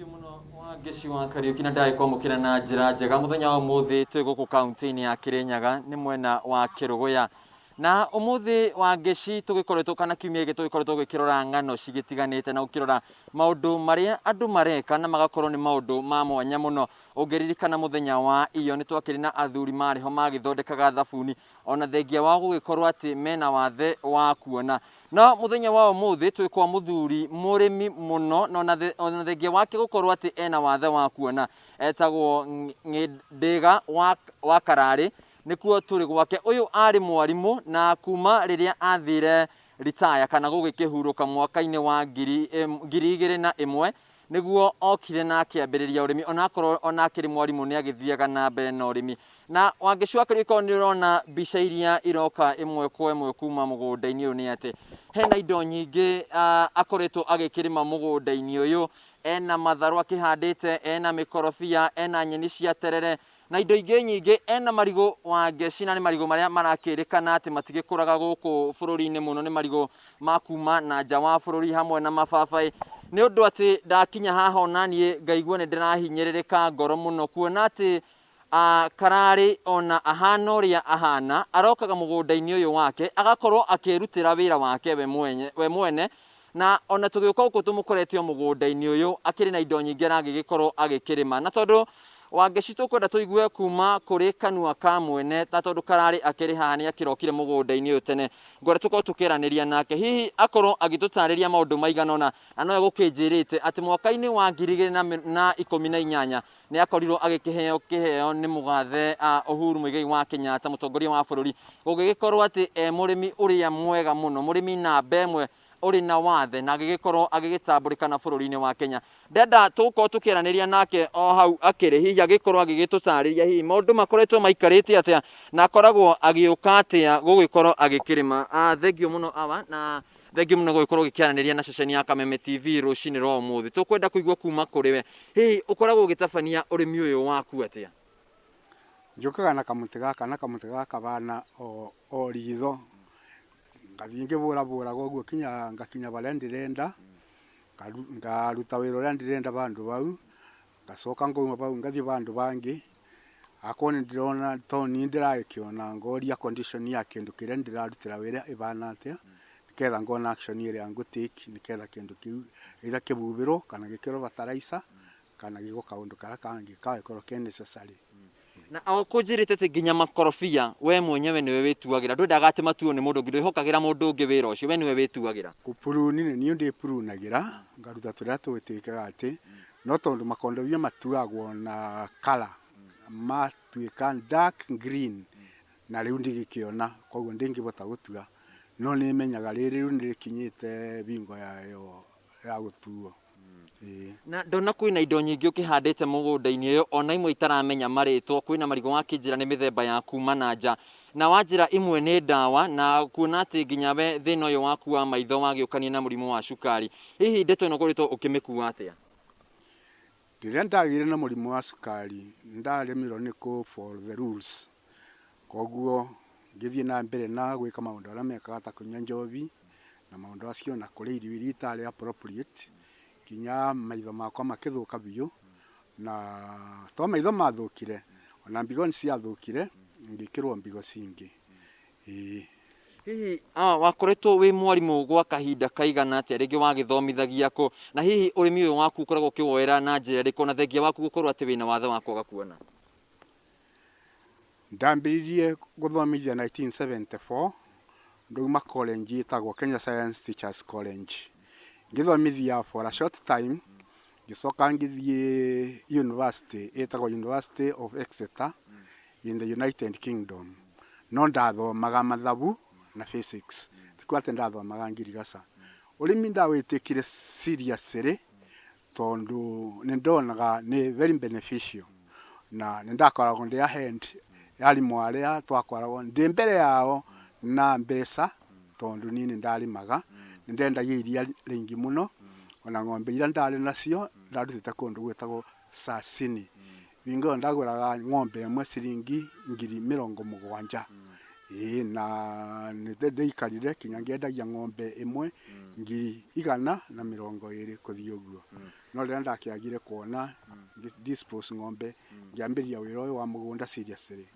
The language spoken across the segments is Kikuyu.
Muno Wangeci wa Kariuki na ndagĩkwamũkĩra na njĩra njega mũthenya wa ũmũthĩ. Twĩ gũkũ kaunti-inĩ ya Kĩrĩnyaga, nĩ mwena wa Kĩrũgũya, na ũmũthĩ, Wangeci, tũgĩkoretwo kana kiumia gĩkĩ tũgĩkoretwo gũkĩrora ng'ano cigĩtiganĩte na gũkĩrora maũndũ marĩa andũ mareka na magakorwo nĩ maũndũ ma mwanya mũno. Ũngĩririkana mũthenya wa iyo, nĩ twakĩrĩ na athuri marĩ ho magĩthondekaga thabuni ona thengia wa gũgĩkorwo atĩ mena wathe wa kuona. No mũthenya wa ũmũthĩ twĩ kwa mũthuri mũrĩmi mũno, na ona thengia wake gũkorwo atĩ ena wathe wa kuona, etagwo Ndĩga wa Kararĩ. Nĩkuo tũrĩ gwake. Ũyũ arĩ mwarimũ, na kuma rĩrĩa athire ritaya kana gũgĩkĩhurũka mwaka-inĩ wa 2001, nĩguo okire na akĩambĩrĩria ũrĩmi. Onakorwo ona akĩrĩ mwarimũ, nĩ agĩthiaga na mbere na ũrĩmi. Na Wangeci wa Kariuki, nĩ ũrona mbica iria iroka ĩmwe kwa ĩmwe kuma mũgũnda-inĩ ũyũ, nĩ atĩ hena indo nyingĩ akoretwo agĩkĩrĩma mũgũnda-inĩ ũyũ. Ena matharũ akĩhandĩte, ena mĩkorobia, ena nyeni cia terere na indo ingĩ nyingĩ, ena marigũ, Wangeci, na nĩ marigũ marĩa marakĩrĩkana atĩ matigĩkũraga gũkũ bũrũri-inĩ mũno, nĩ marigũ ma kuma na nja wa bũrũri, hamwe na mababaĩ. Nĩ ũndũ atĩ ndakinya haha ona niĩ ngaigua nĩ ndĩrahinyĩrĩrĩka ngoro mũno kuona atĩ Kararĩ ona ahana ũrĩa ahana, arokaga mũgũnda-inĩ ũyũ wake agakorwo akĩrutĩra wĩra wake we mwene. Na ona tũgĩũka gũkũ tũmũkorete o mũgũnda-inĩ ũyũ akĩrĩ na indo nyingĩ aragĩgĩkorwo agĩkĩrĩma. Na tondũ Wangeci tũkwenda tũigue kuma kũrĩ kanua ka mwene, ta tondũ Kararĩ akĩrĩ haha, nĩ akĩrokire mũgũnda-inĩ ũyũ tene, ngwenda tũkorwo tũkĩaranĩria nake, hihi akorwo agĩtũtarĩria maũndũ maigana ũna. Na nowe gũkĩnjĩrĩte atĩ mwaka-inĩ wa 2018 nĩ akorirwo agĩkĩheo kĩheo nĩ mũgathe Uhuru Muigai wa Kenyatta, mũtongoria wa bũrũri, gũgĩgĩkorwo atĩ e mũrĩmi ũrĩa mwega mũno, mũrĩmi namba ĩmwe ũrĩ na wathe, na agĩgĩkorwo agĩgĩtambũrĩkana bũrũri-inĩ wa Kenya. Ndenda tũgũkorwo tũkĩaranĩria nake o hau akĩrĩ, hihi agĩkorwo agĩgĩtũtarĩria hihi maũndũ makoretwo maikarĩte atĩa na akoragwo agĩũka atĩa gũgĩkorwo agĩkĩrĩma. Thengiũ mũno awa, na thengiũ mũno gũgĩkorwo ũgĩkĩaranĩria na ceceni ya Kameme TV rũcinĩ rwa ũmũthĩ. Tũkwenda kũigua kuma kũrĩ we, hihi ũkoragwo ũgĩtabania ũrĩmi ũyũ waku atĩa? Njũkaga na kamũtĩ gaka, na kamũtĩ gaka bana o ritho, ngathiĩ ngĩbũrabũraga ũguo kinya ngakinya barĩa ndĩrenda, ngaruta wĩra ũrĩa ndĩrenda bandũ bau, ngacoka ngauma bau ngathiĩ bandũ bangĩ. Akorwo nĩ ndĩrona to niĩ ndĩragĩkĩona, ngoria condition ya kĩndũ kĩrĩa ndĩrarutĩra wĩra ĩbana atĩa, nĩgetha ngona action ĩrĩa ngũ take, nĩgetha kĩndũ kĩu either kĩbubĩrwo kana gĩkĩrwo fertilizer kana gĩkwo kaũndũ karĩa kangĩ kagĩkorwo ke necessary. Na o kũnjĩrĩte atĩ nginya makorobia we mwenyewe nĩwe wĩtuagĩra, ndwendaga atĩ matuo nĩ mũndũ ũngĩ, ndwĩhokagĩra mũndũ ũngĩ wĩra ũcio, we nĩwe wĩtuagĩra? Kũpuruni nĩ niĩ ndĩpurunagĩra, ngaruta tũrĩa tũgĩtuĩkaga atĩ no tondũ makondobia matuagwo na colour matuĩka dark green, na rĩu ndigĩkĩona, koguo ndingĩbota gũtua, no nĩ menyaga rĩrĩ rĩu nĩrĩkinyĩte bingo yayo ya gũtuo, ĩĩ. Na ndona kwĩna indo nyingĩ ũkĩhandĩte mũgũnda-inĩ ũyũ, ona imwe itaramenya marĩtwa. Kwĩna marigũ wakĩnjĩra nĩ mĩthemba ya kuma na nja, na wanjĩra imwe nĩ ndawa, na kuona atĩ nginya we thĩna ũyũ waku wa maitho wagĩũkania na mũrimũ wa cukari, hihi ndeto ĩno ũkoretwo ũkĩmĩkua atĩa? Rĩrĩa ndagĩire na mũrimũ wa cukari, ndaremirwo nĩ kũ follow the rules, koguo ngĩthiĩ na mbere na gwĩka maũndũ arĩa mekaga ta kũnyua njohi na maũndũ acio na kũrĩa irio iria itarĩ appropriate, nginya maitho makwa makĩthũka biũ. Na to maitho mathũkire, ona mbigo nĩ ciathũkire, ngĩkĩrwo mbigo cingĩ, ĩĩ. Hihi wakoretwo wĩ mwarimũ gwa kahinda kaigana atĩa? Rĩngĩ wagĩthomithagia kũ? Na hihi ũrĩmi ũyũ waku ũkoragwo ũkĩwoera na njĩra ĩrĩkũ, na thengia waku gũkorwo atĩ wĩna wathe wa kwaga kuona? Ndambĩrĩirie gũthomithia 1974, ndauma college ĩtagwo Kenya Science Teachers College, ngĩthomithia for a short time, ngĩcoka ngĩthiĩ university ĩtagwo University of Exeter in the United Kingdom, no ndathomaga mathabu na physics, tikuo atĩ ndathomaga ngirigaca. Ũrĩmi ndawĩtĩkire seriously tondũ nĩ ndonaga nĩ very beneficial, na nĩ ndakoragwo ndĩ ahead ya arimũ arĩa twakoragwo ndĩ mbere yao na mbeca, tondũ niĩ nĩ ndarĩmaga, nĩ ndendagia iria rĩingĩ mũno, ona ng'ombe iria ndarĩ nacio ndarutĩte kũndũ gwĩtagwo Sasini. Hingo ĩyo ndagũraga ng'ombe ĩmwe ciringi 70,000, ĩĩ, na nĩ ndaikarire kinya ngĩendagia ng'ombe ĩmwe 120,000 kuthii uguo. No rĩrĩa ndakiagire kuona dispose ng'ombe, ngĩambĩrĩria wĩra ũyũ wa mũgũnda seriously.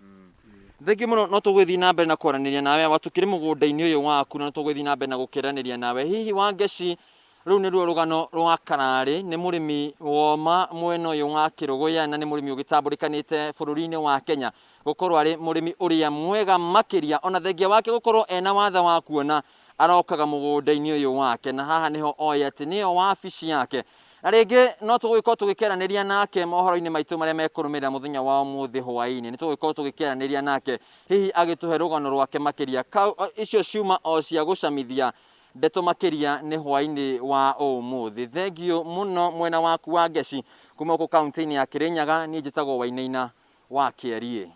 Thengiũ mũno. No tũgũgĩthiĩ na mbere na kwaranĩria nawe awa tũkĩrĩ mũgũnda-inĩ ũyũ waku, na no tũgũgĩthiĩ na mbere na gũkĩaranĩria nawe. Hihi Wangeci, rũu nĩruo rũgano rwa Kararĩ, nĩ mũrĩmi woma mwena ũyũ wa Kĩrũgũya, na nĩ mũrĩmi ũgĩtambũrĩkanĩte bũrũri-inĩ wa Kenya gũkorwo arĩ mũrĩmi ũrĩa mwega makĩria, ona thengia wake gũkorwo ena wathe wa kuona arokaga mũgũnda-inĩ ũyũ wake, na haha nĩho oĩ atĩ nĩyo wabici yake. Na rĩngĩ no tũgũgĩkorwo tũgĩkĩaranĩria nake mohoro-inĩ maitũ marĩa mekũrũmĩrĩra mũthenya wa ũmũthĩ hwaĩ-inĩ. Nĩ tũgũgĩkorwo tũgĩkĩaranĩria nake hihi agĩtũhe rũgano rwake makĩria. Icio ciuma o cia gũcamithia ndeto makĩria nĩ hwaĩ-inĩ wa ũmũthĩ. Thengiũ mũno mwena waku wa Ngeci kuma gũkũ kaunti-inĩ ya Kĩrĩnyaga. Niĩ njĩtagwo Wainaina wa Kĩariĩ.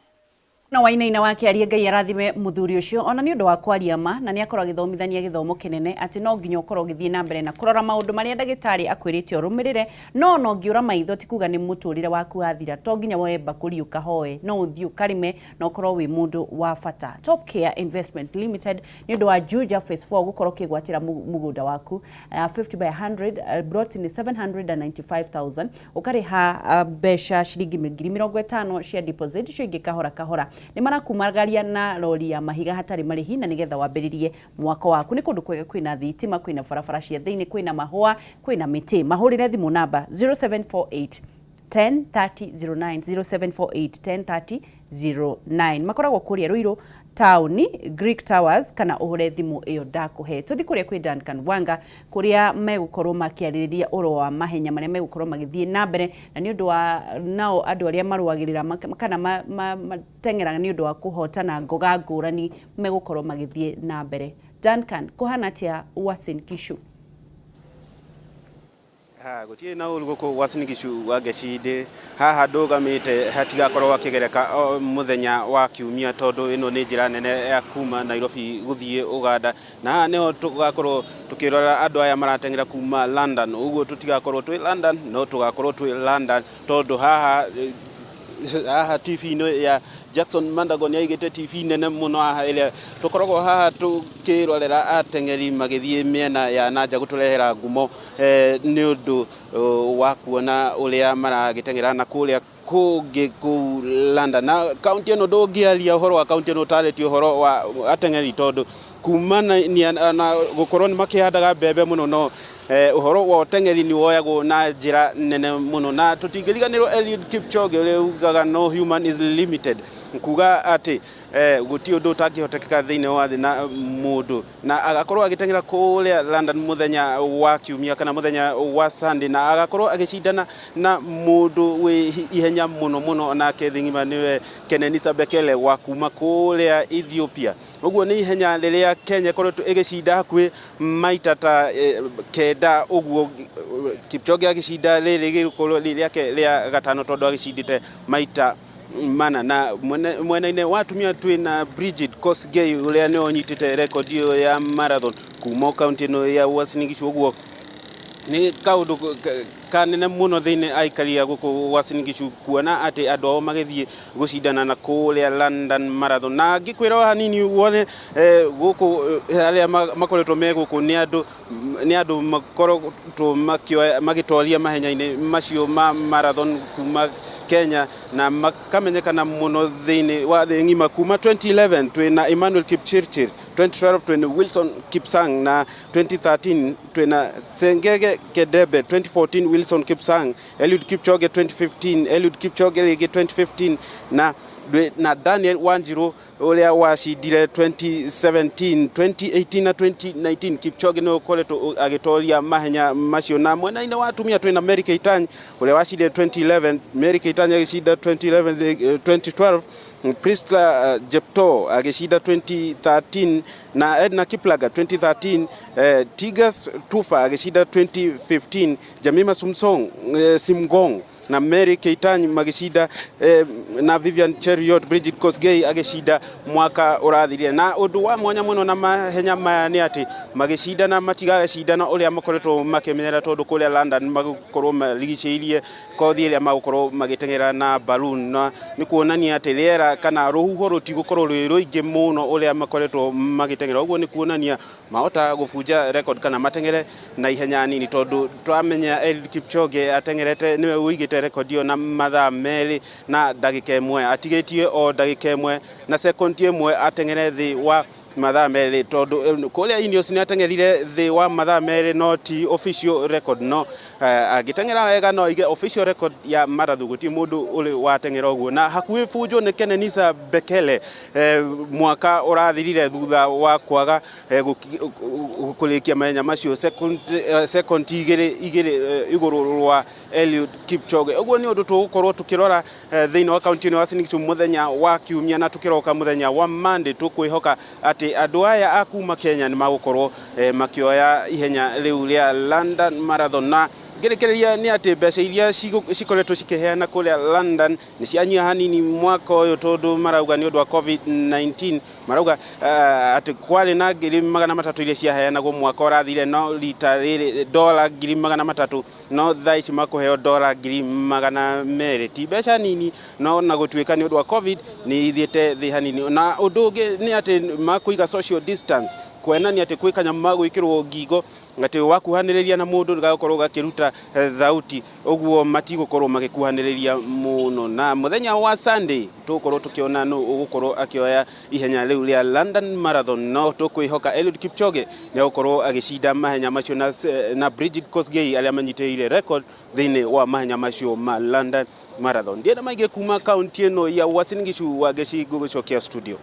Na Wainaina wa Kĩarie, Ngai arathime mũthuri ũcio ona nĩ ũndũ wa kwaria ma, na nĩ akorwo agĩthomithania gĩthomo kĩnene atĩ no nginya ũkorwo ũgĩthiĩ na mbere na kũrora maũndũ marĩa ndagĩtarĩ akwĩrĩte ũrũmĩrĩre. No ona ũngĩũra maitho ti kuga nĩ mũtũrĩre waku wathira. To nginya woe mbakũri ũkahoe, no ũthiĩ ũkarĩme na ũkorwo wĩ mũndũ wa bata. Top Care Investment Limited nĩ ũndũ wa Juja Phase 4 gũkorwo ũkĩgwatĩra mũgũnda waku 50 by 100, plot nĩ 795,000, ũkarĩha mbeca ciringi 50,000 cia deposit, icio ingĩ kahora kahora. Nĩ marakumagaria na rori ya mahiga hatarĩ marĩhi, na nĩgetha wambĩrĩrie mwako waku. Nĩ kũndũ kwega, kwĩna thitima, kwĩna barabara cia thĩinĩ, kwĩna mahũa, kwĩna mĩtĩ. Mahũrĩre thimũ namba 0748 10 30 09, 0748 10 30 09. Makoragwo kũrĩa Ruiru taũni, Greek Towers, kana ũhũre thimũ ĩyo ndakũhe. Tũthi kũrĩa kwĩ Duncan Wanga, kũrĩa megũkorwo makĩarĩrĩria ũhoro wa mahenya marĩa megũkorwo magĩthiĩ na mbere, na nĩ ũndũ wa nao andũ arĩa marũagĩrĩra kana mateng'eraga nĩ ũndũ wa kũhotana ngoga ngũrani megũkorwo magĩthiĩ na mbere. Duncan, kũhana atĩa Uasin Gishu? Ha gũtirĩ na ũru gũkũ Uasin Gishu wa Ngeci. Haha ndũgamĩte hatigakorwo hakĩgereka mũthenya wa kiumia, tondũ ĩno nĩ njĩra nene ya kuma Nairobi gũthiĩ Uganda, na haha nĩho tũgakorwo tũkĩrora andũ aya marateng'era kuma London. Ũguo tũtigakorwo twĩ London, no tũgakorwo twĩ London, tondũ haha TV-inĩ ya Jackson Mandago nĩ aigĩte TV nene mũno haha, ĩrĩa tũkoragwo haha tũkĩrorera ateng'eri magĩthiĩ mĩena ya nanja gũtũrehera ngumo, nĩ ũndũ wa kuona ũrĩa maragĩteng'era na kũrĩa kũngĩ kũu London. Na kaunti ĩno, ndũngĩaria ũhoro wa kaunti ĩno ũtarĩtie ũhoro wa ateng'eri, tondũ kumania na gũkorwo nĩ makĩhandaga mbembe mũno, no ũhoro wa ũteng'eri nĩ woyagwo na njĩra nene mũno. Na tũtingĩriganĩrwo Eliud Kipchoge, ũrĩa ugaga "No human is limited", kuga atĩ gũtirĩ ũndũ ũtangĩhotekeka thĩinĩ wa thĩ na mũndũ, na agakorwo agĩteng'era kũrĩa London mũthenya wa kiumia kana mũthenya wa Sunday, na agakorwo agĩcindana na mũndũ wĩ ihenya mũno mũno nake thĩ ng'ima, nĩwe Kenenisa Bekele wa kuma kũrĩa Ethiopia. Ũguo nĩ ihenya rĩrĩa Kenya ĩkoretwo ĩgĩcinda hakuhĩ maita ta 9. Ũguo Kipchoge agĩcinda rĩrĩ gĩgũkorwo rĩ rĩake rĩa gatano, tondũ agĩcindĩte maita mana. Na mwena-inĩ wa atumia twĩna Bridget Kosgei, ũrĩa nĩwe ũnyitĩte rekondi ĩyo ya marathon kuma kaunti ĩno ya Uasin Gishu. Ũguo nĩ kaũndũ kanene mũno thĩinĩ aikari a gũkũ Uasin Gishu kuona atĩ andũ ao magĩthiĩ gũcindana na kũrĩa London Marathon. Na ngĩkwĩra o hanini wone gũkũ arĩa makoretwo me gũkũ nĩ andũ makoretwo magĩtoria mahenya-inĩ macio ma marathon kuma Kenya na makamenyekana mũno thĩinĩ wa thĩ ng'ima. Kuma 2011 twĩna Emmanuel Kipchirchir, 2012 twĩna Wilson Kipsang, na 2013 twĩna Tsegay Gedebe, 2014 Wilson Kipsang, Eliud Kipchoge 2015, Eliud Kipchoge rĩngĩ 2015, na Daniel Wanjiru ũrĩa wacindire 2017, 2018 na 2019. Kipchoge nĩ ũkoretwo agĩtoria mahenya macio. Na mwena-inĩ wa atumia twĩna Mary Keitany, ũrĩa wacindire 2011, Mary Keitany agĩcinda 2011, 2012 Priscilla Jeptoo agĩcinda 2013, na Edna Kiplagat 2013, Tigist Tufa agĩcinda 2015, Jamima Sumsong, Sumgong na Mary Keitany magĩcinda, na Vivian Cheruiyot, Bridget Kosgei agĩcinda mwaka ũrathirire. Na ũndũ wa mwanya mũno na mahenya maya nĩ atĩ magĩcindana matigagĩcindana ũrĩa makoretwo makĩmenyera, tondũ kũrĩa London magũkorwo marigicĩirie kothi ĩrĩa magũkorwo magĩteng'era na balloon, na nĩ kuonania atĩ rĩera kana rũhuho rũtigũkorwo rwĩ rũingĩ mũno ũrĩa makoretwo magĩteng'era. Ũguo nĩ kuonania Mahota gũbunja record kana mateng'ere na ihenya nini, tondũ twamenya Eliud Kipchoge ateng'erete, nĩwe ũigĩte record ĩyo na mathaa 2 na ndagĩka 1, atigĩtie o ndagĩka 1 na sekondi 1 ateng'ere thĩ wa mathaa 2, tondũ kũrĩa Ineos nĩ ateng'erire thĩ wa mathaa 2, no ti official record. No angĩteng'era wega no aige official record ya marathon. Gũtirĩ mũndũ ũrĩ wateng'era ũguo na hakuhĩ bunjwo nĩ Kenenisa Bekele mwaka ũrathirire, thutha wa kwaga kũrĩkia mahenya macio sekondi 2 2 igũrũ rwa Eliud Kipchoge. Ũguo nĩ ũndũ tũgũkorwo tũkĩrora thĩinĩ wa kaunti ĩno ya Uasin Gishu mũthenya wa Kiumia, na tũkĩroka mũthenya wa Monday tũkwĩhoka atĩ andũ aya a kuma Kenya nĩ magũkorwo makĩoya ihenya rĩu rĩa London Marathon. Na ngĩrĩkĩrĩria nĩ atĩ mbeca iria cikoretwo cikĩheana kũrĩa London nĩ cianyiha hanini mwaka ũyũ, tondũ marauga nĩ ũndũ wa COVID-19. Marauga atĩ kwarĩ na 300,000 iria ciaheanagwo mwaka ũrathire, no rita rĩrĩ dola 300,000, no thaa ici makũheo dola 200,000. Ti mbeca nini, no na gũtuĩka nĩ ũndũ wa COVID nĩ ithiĩte thĩ hanini. Na ũndũ ũngĩ nĩ atĩ makũiga social distance, kuonania atĩ kwĩ kanyamũ magwĩkĩrwo ngingo atĩ wakuhanĩrĩria na mũndũ gagakorwo gakĩruta thauti, ũguo matigũkorwo magĩkuhanĩrĩria mũno. Na mũthenya wa Sunday tũgũkorwo tũkĩona nũ ũgũkorwo akĩoya ihenya rĩu rĩa London Marathon, no tũkwĩhoka Eliud Kipchoge nĩ egũkorwo agĩcinda mahenya macio na Brigid Kosgei arĩa manyitĩrĩire record thĩinĩ wa mahenya macio ma London Marathon. Ndienda maingĩ kuma kaunti ĩno ya Uasin Gishu. Wangeci, ngũgũcokia studio.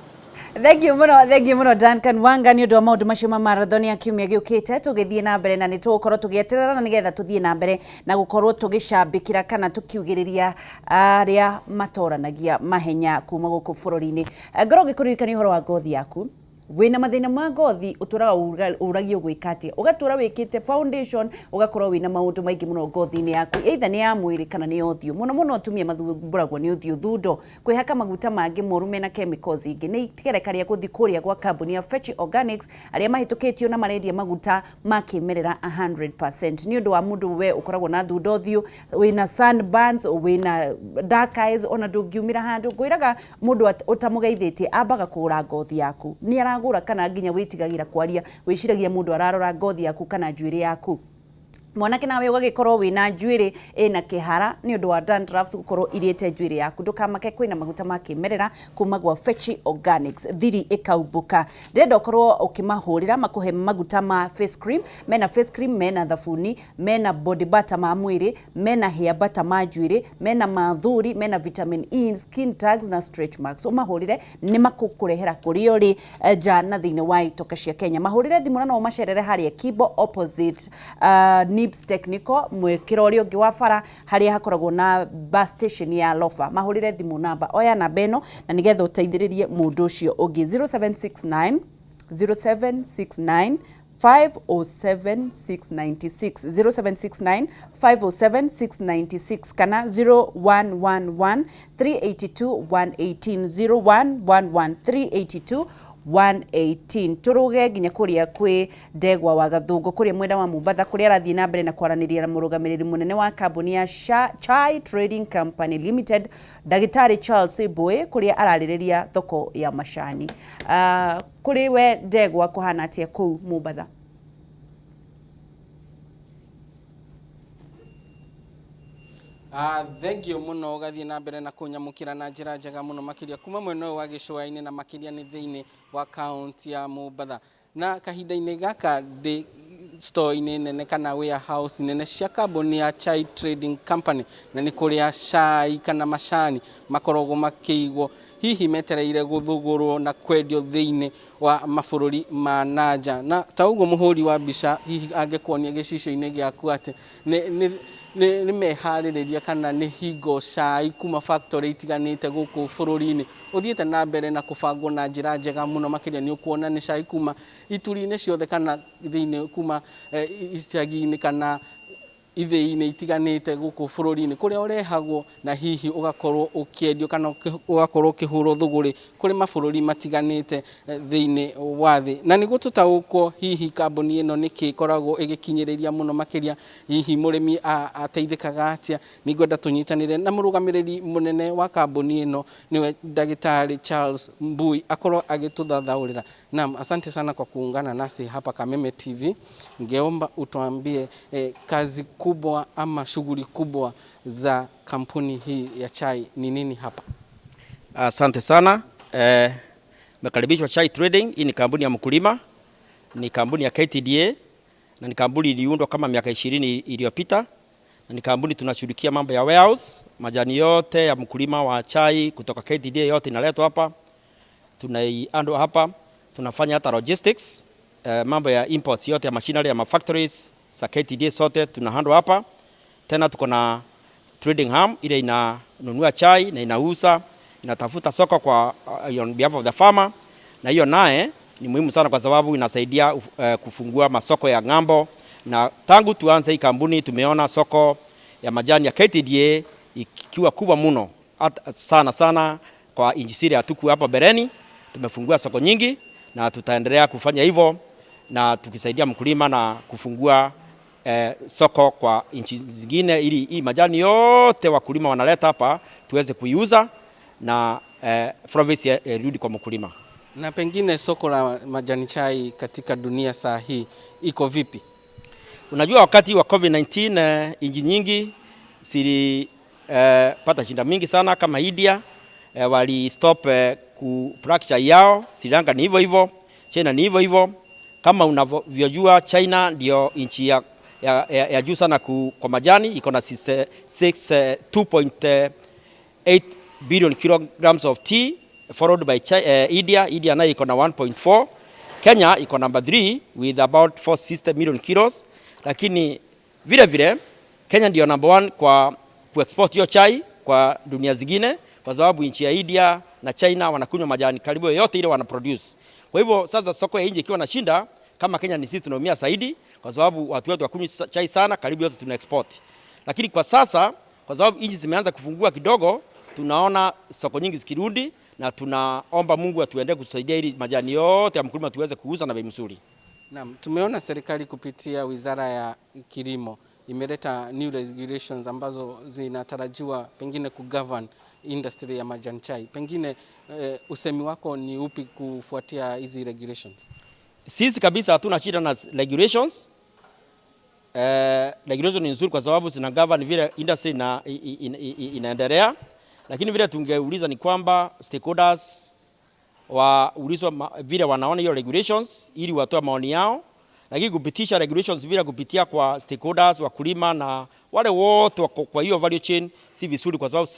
Thank you muno, thank you muno, Duncan Wanga, nĩ ũndũ wa maũndũ macio ma marathon ya kiumia gĩũkĩte. Tũgĩthiĩ na mbere na nĩ tũgũkorwo tũgĩeterera na nĩgetha tũthiĩ na mbere na gũkorwo tũgĩcambĩkĩra kana tũkiugĩrĩria arĩa matoranagia mahenya kuma gũkũ bũrũri-inĩ. Ngorwo ngĩkũririkania ũhoro wa ngothi yaku. Wĩna mathĩna ma ngothi, ũtũraga ũragio gwĩka atĩa? Ũgatũra wĩkĩte foundation, ũgakorwo wĩna maũndũ maingĩ mũno ngothi-inĩ yaku, either nĩ ya mwĩrĩ kana nĩ ya ũthiũ. Mũno mũno atumia mathumbũragwo nĩ ũthiũ, thundo, kwĩhaka maguta mangĩ moru mena chemicals ingĩ. Nĩ ikereka rĩa gũthiĩ kũrĩa gwa kambuni ya Fechi Organics, arĩa mahĩtũkĩtio na marendia maguta ma kĩmerera 100%, nĩ ũndũ wa mũndũ we ũkoragwo na thundo ũthiũ, wĩna sunburns, wĩna dark eyes, ona ndũngiumĩra handũ. Ngwĩraga mũndũ ũtamũgeithĩtie ambaga kũgũra ngothi yaku, nĩ aragũra, kana nginya wĩtigagĩra kwaria, wĩciragia mũndũ ararora ngothi yaku kana njuĩrĩ yaku. Mwanake nawe ũgagĩkorwo wĩna njuĩrĩ ĩna kĩhara nĩ ũndũ wa dandruffs gũkorwo irĩte njuĩrĩ yaku, ndũkamake, kwĩna maguta ma kĩmerera kuma gwa Fechi Organics, thiri ĩkaumbũka. Ndĩrenda ũkorwo ũkĩmahũrĩra makũhe maguta ma face cream. Mena face cream, mena thabuni, mena body butter ma mwĩrĩ, mena hair butter ma njuĩrĩ, mena mathuri, mena vitamin E, skin tags na stretch marks. Ũmahũrĩre nĩ makũkũrehera kũrĩa ũrĩ nja na thĩinĩ wa itoka cia Kenya. Mahũrĩre thimũ na no ũmacerere harĩa Kibo, opposite Nibs Technical, mwĩkĩro ũrĩa ũngĩ wa bara harĩa hakoragwo na bus station ya Lofa. Mahũrĩre thimũ namba, oya namba ĩno na nĩgetha ũteithĩrĩrie mũndũ ũcio ũngĩ: 0769 0769 507 696, 0769 507 696, kana 0111 382 118, 0111 382 118. Turuge nginya kuria kwi Ndegwa wa Gathungu kuria mwena wa Mombatha, kuria arathiĩ na mbere na kwaranĩria na mũrũgamĩrĩri mũnene wa kambuni ya Chai Trading Company Limited, Ndagĩtarĩ Charles Mbui, kuria ararĩrĩria thoko ya macani. Kũrĩ we Ndegwa, kũhana atĩa kũu Mombatha? Thank you mũno, ũgathiĩ na mbere na kũnyamũkĩra na njĩra njega mũno makĩria kuma mwena ũyũ wa gĩcũa-inĩ, na makĩria nĩ thĩinĩ wa kaunti ya Mombatha. Na kahinda-inĩ gaka ndĩ store-inĩ nene kana warehouse nene cia kambuni ya Chai Trading Company, na nĩ kũrĩa cai kana macani makoragwo makĩigwo, hihi metereire gũthũgũrwo na kwendio thĩinĩ wa mabũrũri ma nanja. Na ta ũguo mũhũri wa mbica hihi angĩkuonia gĩcicio-inĩ gĩaku atĩ nĩ meharĩrĩria kana nĩ hingo cai kuma factory itiganĩte gũkũ bũrũri-inĩ ũthiĩte na mbere na kũbangwo na njĩra njega mũno makĩria. Nĩ ũkuona nĩ cai kuma ituri-inĩ ciothe kana thĩinĩ kuma icagi-inĩ kana ithĩi-inĩ itiganĩte gũkũ bũrũri-inĩ, kũrĩa ũrehagwo na hihi ũgakorwo ũkĩendio kana ũgakorwo ũkĩhũrwo thũgũrĩ kũrĩ mabũrũri matiganĩte thĩinĩ wa thĩ. Na nĩguo tũtaũkwo hihi kambuni ĩno nĩkĩ ĩkoragwo ĩgĩkinyĩrĩria mũno makĩria, hihi mũrĩmi ateithĩkaga atĩa, nĩngwenda tũnyitanĩre na mũrũgamĩrĩri mũnene wa kambuni ĩno, nĩwe ndagĩtarĩ Charles Mbui, akorwo agĩtũthathaũrĩra. Naam, asante sana kwa kuungana nasi hapa Kameme TV. Ningeomba utuambie kazi kubwa ama shughuli kubwa za kampuni hii ya chai ni nini hapa? Asante sana. Mekaribishwa Chai Trading. Hii ni kampuni ya mkulima, ni kampuni ya KTDA na ni kampuni iliundwa kama miaka 20 iliyopita, na ni kampuni tunashughulikia mambo ya warehouse, majani yote ya mkulima wa chai kutoka KTDA yote inaletwa hapa, tunaihandle hapa, tunafanya hata logistics, mambo ya imports yote ya machinery ya factories za KTDA sote tunahandle hapa. Tena tuko na trading arm ile inanunua chai na inauza, inatafuta soko kwa on behalf of the farmer, na hiyo naye ni muhimu sana kwa sababu inasaidia kufungua masoko ya ng'ambo. Na tangu tuanze hii kampuni tumeona soko ya majani ya KTDA ikiwa kubwa mno sana sana kwa nchi zile hatukuwa hapo mbeleni. Tumefungua soko nyingi na tutaendelea kufanya hivyo na tukisaidia mkulima na kufungua soko kwa nchi zingine, ili hii majani yote wakulima wanaleta hapa tuweze kuiuza na profits irudi kwa mkulima. Na pengine soko la majani chai katika dunia saa hii iko vipi? Unajua, wakati wa COVID-19 nchi nyingi zilipata shida mingi sana kama India wali stop ku chai yao. Sri Lanka ni hivyo hivyo, China ni hivyo hivyo. Kama unavyojua, China ndio nchi ya juu sana kwa majani, iko na 2.8 billion kilograms of tea, followed by India. India nayo iko na 1.4. Kenya iko number 3 with about 460 million kilos, lakini vile vile Kenya ndio number one kwa kuexport hiyo chai kwa dunia zingine, kwa sababu nchi ya India na China wanakunywa majani karibu yote ile wana produce. Kwa hivyo sasa soko ya nje ikiwa na shinda kama Kenya, ni sisi tunaumia zaidi, kwa sababu watu wetu wakunywa chai sana, karibu yote tuna export. Lakini kwa sasa, kwa sababu nchi zimeanza kufungua kidogo, tunaona soko nyingi zikirudi, na tunaomba Mungu atuendelee kusaidia ili majani yote ya mkulima tuweze kuuza na bei mzuri. Naam, tumeona serikali kupitia Wizara ya Kilimo imeleta new regulations ambazo zinatarajiwa pengine kugovern industry ya majani chai. Pengine usemi wako ni upi kufuatia hizi regulations? Sisi kabisa hatuna shida na regulations. Regulation ni nzuri kwa sababu zina govern vile industry inaendelea, lakini vile tungeuliza ni kwamba stakeholders waulizwa vile wanaona hiyo regulations ili watoe maoni yao, lakini kupitisha regulations bila kupitia kwa stakeholders, wakulima na wale wote wako kwa hiyo value chain si vizuri, kwa sababu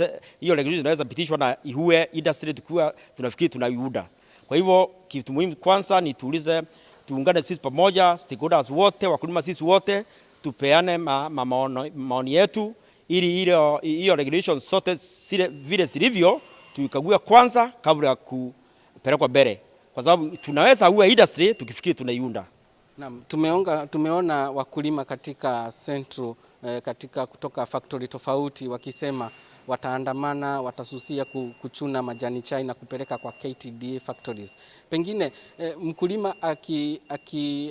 hiyo regulation inaweza pitishwa na iue industry tukiwa tunafikiri tunaiuda. Kwa hivyo kitu muhimu kwanza ni tuulize, tuungane sisi pamoja, stakeholders wote, wakulima sisi wote, tupeane maoni yetu ili hiyo regulation sote zile vile zilivyo tuikague kwanza kabla ya kupelekwa mbele, kwa sababu tunaweza ua industry tukifikiri tunaiunda. Naam, tumeona wakulima katika Central katika kutoka factory tofauti wakisema wataandamana, watasusia kuchuna majani chai na kupeleka kwa KTDA factories. Pengine mkulima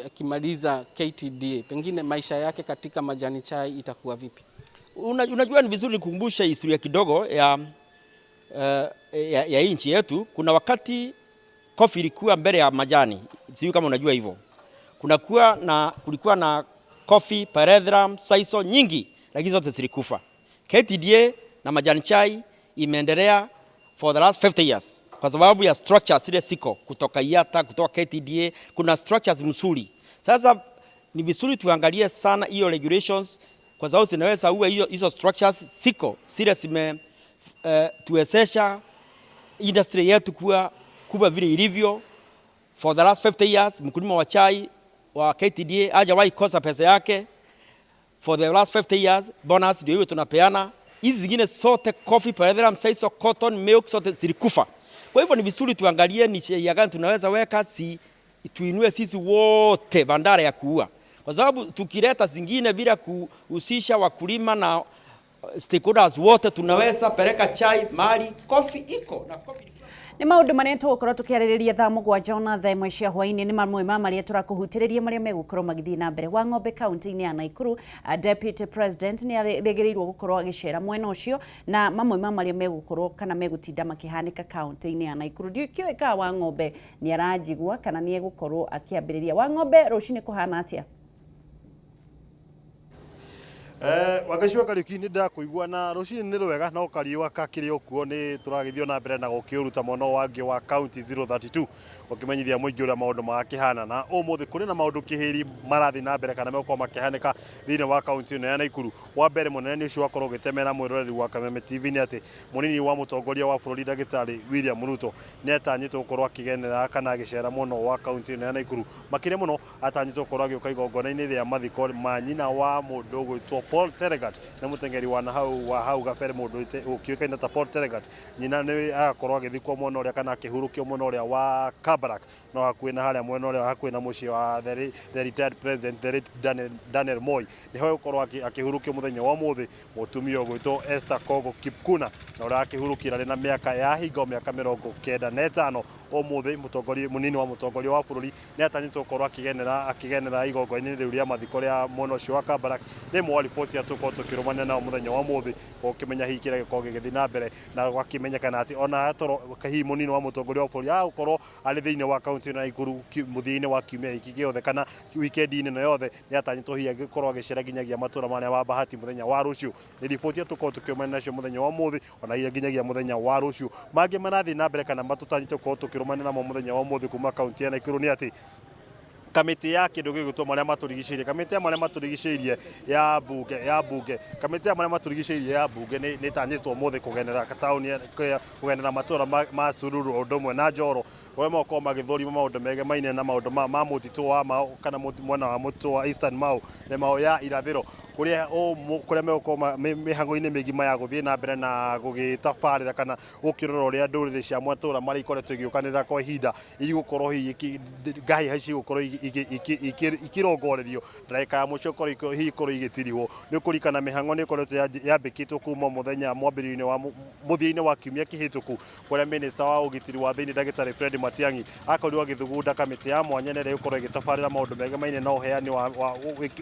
akimaliza KTDA, pengine maisha yake katika majani chai itakuwa vipi? Unajua ni vizuri nikukumbushe historia kidogo ya nchi yetu. Kuna wakati coffee ilikuwa mbele ya majani, sijui kama unajua hivyo. Kulikuwa na coffee, pyrethrum, sisal nyingi, lakini zote zilikufa. KTDA na majani chai imeendelea for the last 50 years kwa sababu ya structures zile siko kutoka IATA, kutoka KTDA, kuna structures mzuri. Sasa ni vizuri tuangalie sana hiyo regulations kwa sababu zinaweza uwe hizo structures siko zile zime tuwezesha industry yetu kuwa kubwa vile ilivyo for the last 50 years. Mkulima wa chai wa KTDA hajawahi kosa pesa yake for the last 50 years. Bonus ndio hiyo tunapeana. Hizi zingine zote, coffee, pyrethrum, sisal, cotton, milk, zote zilikufa. Kwa hivyo ni vizuri tuangalie ni sheria gani tunaweza weka si tuinue sisi wote badala ya kuua, kwa sababu tukileta zingine bila kuhusisha wakulima na stakeholders wote, tunaweza peleka chai mahali coffee iko na coffee. Nĩ maũndũ marĩa tũgũkorwo tũkĩarĩrĩria thaa 7 na thaa 1 cia hwaĩ-inĩ nĩ mamwe ma marĩa tũrakũhutĩrĩria marĩa megũkorwo magĩthiĩ na mbere wa ng'ombe kaunti-inĩ ya Nakuru. Deputy President nĩ arĩgĩrĩirwo gũkorwo agĩcera mwena ũcio na mamwe ma marĩa megũkorwo kana megũtinda makĩhanĩka kaunti-inĩ ya Nakuru. Ndikĩũĩ kana wa ng'ombe nĩ aranjigua kana nĩ egũkorwo akĩambĩrĩria. Wa ng'ombe, rũcinĩ kũhana atĩa? Wangeci wa Kariuki, nĩ ndakũigua na rũcinĩ nĩ rwega, no kariũa kakĩrĩ o kuo. Nĩ tũragĩthiĩ na mbere na gũkĩũruta mwena wangĩ wa kaunti 032 ũkĩmenyithia mũingĩ ũrĩa maũndũ marakĩhana, na ũmũthĩ kũrĩ na maũndũ kĩhĩri marathiĩ na mbere kana megũkorwo makĩhanĩka thĩinĩ wa kaunti ĩno ya Nakuru. Wa mbere mũnene nĩ ũcio wakorwo ũgĩtemera mwĩroreri wa Kameme TV nĩ atĩ mũnini wa mũtongoria wa bũrũri Ndagĩtarĩ William Ruto nĩ atanyĩtwo gũkorwo akĩgenera kana agĩcera mũno wa kaunti ĩno ya Nakuru. Makĩria mũno atanyĩtwo gũkorwo agĩũka igongona-inĩ rĩa mathiko ma nyina wa mũndũ ũgwĩtwo Paul Tergat, nĩ mũteng'eri wa nahau wa hau gabere, mũndũ ũkĩũĩkaine ta Paul Tergat. Nyina nĩ agakorwo agĩthikwo mwena ũrĩa kana akĩhurũkio mwena ũrĩa wa Kabarak, no hakuhĩ na harĩa mwena ũrĩa hakuhĩ na mũciĩ wa the retired president, the late Daniel Moi. Nĩho egũkorwo akĩhurũkio mũthenya wa ũmũthĩ, mũtumia ũgwĩtwo Esther Kogo Kipkuna, na ũrĩa akĩhurũkire arĩ na mĩaka ya hingo mĩaka 95. Ũmũthĩ mũtongoria mũnini wa mũtongoria wa bũrũri nĩ atanyĩtwo gũkorwo akĩgenera igongona-inĩ rĩu rĩa mathiko rĩa mwena ũcio wa Kabarak. Nĩ ĩmwe wa riboti ĩrĩa tũgũkorwo tũkĩrũmania nao mũthenya wa ũmũthĩ ũkĩmenya hihi kĩrĩa gĩkorwo gĩgĩthiĩ na mbere, na gũgakĩmenyekana atĩ ona toro hihi mũnini wa mũtongoria wa bũrũri agũkorwo arĩ thĩinĩ wa kaunti ĩno ya Nakuru mũthia-inĩ wa kiumia gĩkĩ gĩothe kana wikendi-inĩ ĩno yothe, nĩ atanyĩtwo hihi agĩkorwo agĩcera nginyagia matũra marĩa wa Bahati mũthenya wa rũciũ. Nĩ riboti ĩrĩa tũkorwo tũkĩrũmania nacio mũthenya wa ũmũthĩ ona hihi nginyagia mũthenya wa rũciũ. Mangĩ marathiĩ na mbere kana matũtanyĩte gũkorwo tũkĩrũmania namo mũthenya wa ũmũthĩ kuma kaunti ya Nakuru nĩ atĩ kamĩtĩ ya kĩndũ gĩgwĩtwo marĩa matũrigicĩirie, kamĩtĩ ya marĩa matũrigicĩirie ya bunge, kamĩtĩ ya marĩa matũrigicĩirie ya bunge nĩ ĩtanyĩtwo ũmũthĩ kũgenera taũni, kũgenera matũra ma Sururu o ũndũ ũmwe na Njoro, kũrĩa megũkorwo magĩthũrima maũndũ megemaine na maũndũ ma mũtitũ wa Mau kana mwena wa mũtitũ wa Eastern Mau na Mau ya irathĩro, kũrĩa megũkorwo mĩhang'o-inĩ mĩgima ya gũthiĩ na mbere na gũgĩtabarĩra kana gũkĩrora ũrĩa ndũrĩrĩ cia matũra marĩa ikoretwo igĩũkanĩrĩra kwa ihinda igũkorwo hihi ngahĩha cigũkorwo ikĩrongorerio ndagĩka ya mũico hihi ikorwo igĩtirihwo. Nĩ ũkũririkana mĩhang'o nĩ ĩkoretwo yambĩkĩtwo kuma mũthenya mwambĩrĩrio-inĩ wa mũthia-inĩ wa kiumia kĩhĩtũku, kũrĩa minista wa ũgitĩri wa thĩinĩ Ndagĩtarĩ Fred Matiang'i akorirwo agĩthugunda kamĩtĩ ya mwanya na ĩrĩa ĩgũkorwo ĩgĩtabarĩra maũndũ megemaine na ũheani wa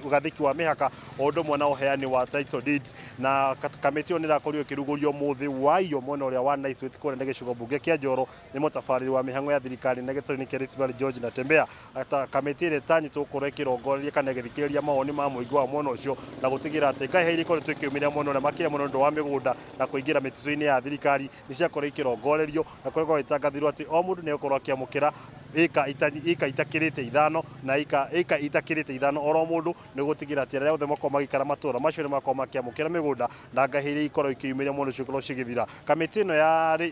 ũgathĩki wa mĩhaka o ũndũ ũmwe na ũheani wa title deeds. Na kamĩtĩ ĩyo nĩ ĩrakorirwo ĩkĩrugũrio mũthĩ wa iyo mwena ũrĩa wa Naiswet kũrĩa nĩ gĩcigo mbunge kĩa Njoro nĩ mũtabarĩri wa mĩhang'o ya thirikari na gĩtarũ-inĩ kĩa Rift Valley George Natembeya. Kamĩtĩ ĩrĩa ĩtanyĩtwo gũkorwo ĩkĩrongoreria kana ĩgĩthikĩrĩria mawoni ma mũingĩ wa mwena ũcio na gũtigĩrĩra atĩ ngahĩha iria ikoretwo ikĩumĩra mwena ũrĩa, makĩria mũno nĩ ũndũ wa mĩgũnda na kũingĩra mĩtitũ-inĩ ya thirikari, nĩ ciakorwo ikĩrongorerio na kũrĩa gwagĩtangathirwo atĩ o mũndũ nĩ egũkorwo akĩamũkĩra ĩka itakĩrĩte 5 na ĩka itakĩrĩte 5 oro mũndũ, nĩ gũtigĩrĩra atĩ arĩa othe makorwo magĩikara matũra macio nĩ makorwo makĩamũkĩra mĩgũnda na ngahĩha iria ikorwo ikĩyumĩria mwena ũcio ikorwo cigĩthira. Kamĩtĩ ĩno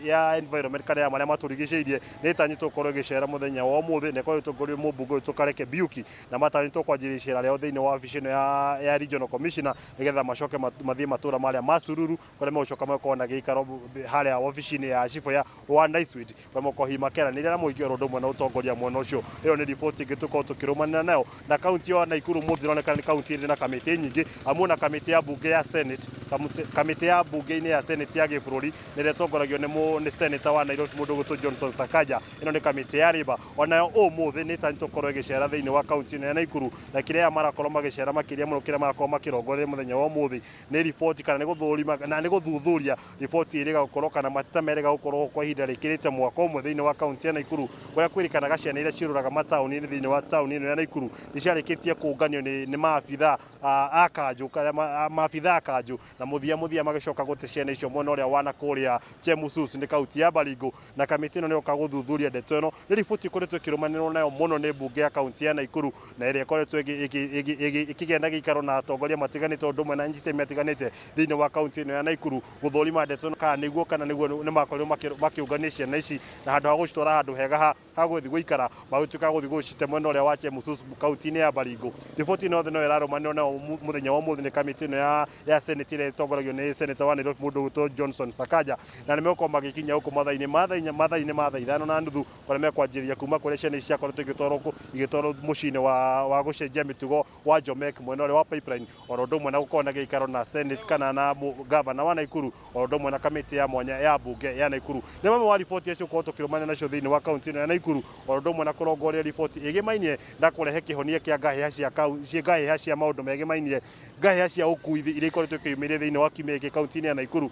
ya environment kana ya marĩa matũrigicĩirie nĩ ĩtanyĩtwo gũkorwo ĩgĩcera mũthenya wa ũmũthĩ na ĩkorwo ĩtongorio mũmbunge ũyũ Kareke Mbiuki, na matanyĩtwo kwanjĩrĩria icera rĩao thĩinĩ wa wabici ĩno ya regional commissioner nĩgetha macoke mathiĩ matũra marĩa ma Sururu, kũrĩa megũcoka megũkorwo na gĩikaro harĩa wabici-inĩ ya cibũ ya wa Naiswit, kũrĩa megũkorwo hihi makĩaranĩria na mũingĩ oro ũndũ ũmwe na ũtongoria mwena ũcio. Ĩyo nĩ riboti ĩngĩ tũkorwo tũkĩrũmanĩra nayo. Na kaunti ya Nakuru mũthĩ ĩronekana nĩ kaunti ĩrĩ na kamĩtĩ nyingĩ, hamwe na kamĩtĩ ya bunge ya Senate, kamĩtĩ ya bunge-inĩ ya Senate ya gĩbũrũri ĩrĩa ĩtongoragio nĩ senator wa Nairobi, mũndũ ũgwĩtwo Johnson Sakaja. Ĩno nĩ kamĩtĩ ya Labour, onayo ũmũthĩ nĩ ĩtanyĩtwo gũkorwo ĩgĩcera thĩinĩ wa kaunti ĩno ya Nakuru. Na kĩrĩa aya marakorwo magĩcera, makĩria mũno kĩrĩa marakorwo makĩrongoreria mũthenya wa ũmũthĩ nĩ riboti kana nĩ gũthũrima na nĩ gũthuthuria riboti ĩrĩga gũkorwo kana mateta merĩga gũkorwo kwa ihinda rĩkĩrĩte mwaka ũmwe thĩinĩ wa kaunti ya Nakuru, kũrĩa kwĩrĩkanaga ciana iria ciũrũraga mataũni-inĩ thĩinĩ wa taũni ĩno ya Nakuru nĩ ciarĩkĩtie kũnganio nĩ maabitha a kanjũ kana maabitha a kanjũ, na mũthia mũthia magĩcoka gũte ciana icio mwena ũrĩa wa nakũrĩa Chemusus nĩ kaunti ya Baringo. Na kamĩtĩ ĩno nĩ yoka gũthuthuria ndeto ĩno. Nĩ riboti ĩkoretwo ĩkĩrũmanĩrwo nayo mũno nĩ mbunge ya kaunti ya Nakuru na ĩrĩa ĩkoretwo ĩkĩgĩa na gĩikaro na atongoria matiganĩte ũndũ ũmwe na anyiti itemi matiganĩte thĩinĩ wa kaunti ĩno ya Nakuru gũthũrima ndeto ĩno kana nĩguo nĩ makorirwo makĩũngania ciana ici na handũ ha gũcitwara handũ hega ha gũthiĩ gũikara, magĩtuĩka gũthiĩ gũcite mwena ũrĩa wa Chemusus kaunti-inĩ ya Baringo. Riboti ĩno yothe no ĩrarũmanĩrwo nayo. Muthenya wa muthi ni kamiti ino ya Senate ĩrĩa ĩtongoragio nĩ Senator wa Nairobi mũndũ ũgwĩtwo Johnson Sakaja, na nĩ megũkorwo magĩkinya gũkũ mathaa-inĩ ma thaa 5:30 kũrĩa mekwanjĩrĩria kuma kũrĩa ciana ici ciakoretwo igĩtwarwo mũciĩ-inĩ wa gũcenjia mĩtugo wa Jomek mwena ũrĩa wa Pipeline, oro ũndũ ũmwe na gũkorwo na gĩikaro na Senate kana na gavana wa Nakuru, oro ũndũ ũmwe na kamĩtĩ ya mwanya ya mbunge ya Nakuru. Nĩ mamwe wa riboti icio gũkorwo tũkĩrũmania nacio thĩinĩ wa kaunti ĩno ya Nakuru, oro ũndũ ũmwe na kũrongoria riboti ĩgĩmainie na kũrehe kĩhonia kĩa ngahĩha cia maũndũ megĩmainie ngahĩha cia ũkui iria ikoretwo ikĩyumĩria thĩinĩ wa kiumia gĩkĩ kaunti-inĩ ya Nakuru.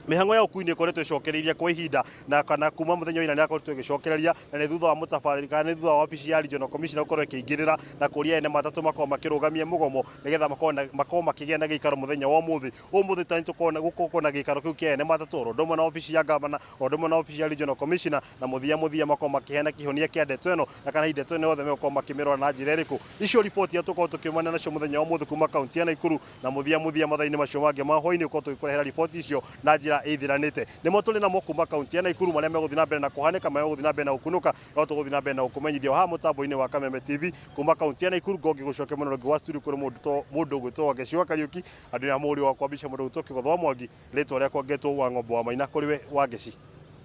Mĩhang'o ya ũkui nĩ ĩkoretwo ĩcokereirie kwa ihinda na kana kuma mũthenya wa ira nĩ yakoretwo ĩgĩcokereria, na nĩ thutha wa mũtabarĩri kana nĩ thutha wa wabici ya Regional Commissioner gũkorwo ĩkĩingĩrĩra na kũria ene matatũ makorwo makĩrũgamia mũgomo nĩgetha makorwo makĩgĩa na gĩikaro mũthenya wa ũmũthĩ. Ũmũthĩ tani tũkorwo gũkorwo na gĩikaro kĩu kĩa ene matatũ oro ũndũ ũmwe na wabici ya gavana, oro ũndũ ũmwe na wabici ya Regional Commissioner, na mũthia makorwo makĩheana kĩhonia kĩa ndeto ĩno na kana ndeto ĩno yothe megũkorwo makĩmĩrora na njĩra ĩrĩkũ. Icio riboti iria tũkorwo tũkĩumania nacio mũthenya wa ũmũthĩ kuma kaunti ya Nakuru, na mũthia mathaa-inĩ macio mangĩ ma hwaĩ-inĩ ũkorwo tũgĩkũrehera riboti icio na njĩra ĩthiranĩte. Nĩmo tũrĩ namo kuma kaunti ya Nakuru marĩa megũthiĩ na mbere na kũhanĩka, marĩa megũthiĩ na mbere na gũkunũka, no tũgũthiĩ na mbere na gũkũmenyithia haha mũtambo-inĩ wa Kameme TV kuma kaunti ya Nakuru. Ngongi gũcokia mũno rũngĩ wa studio kũrĩ mũndũ ũgwĩtwo Wangeci wa Kariũki, andũ arĩa mũri wa kwambisha mũndũ ũgwĩtwo Kĩgotho wa Mwangi, rĩtwa rĩakwa ngetwo wa Ng'ombe wa Maina. Kũrĩ we Wangeci.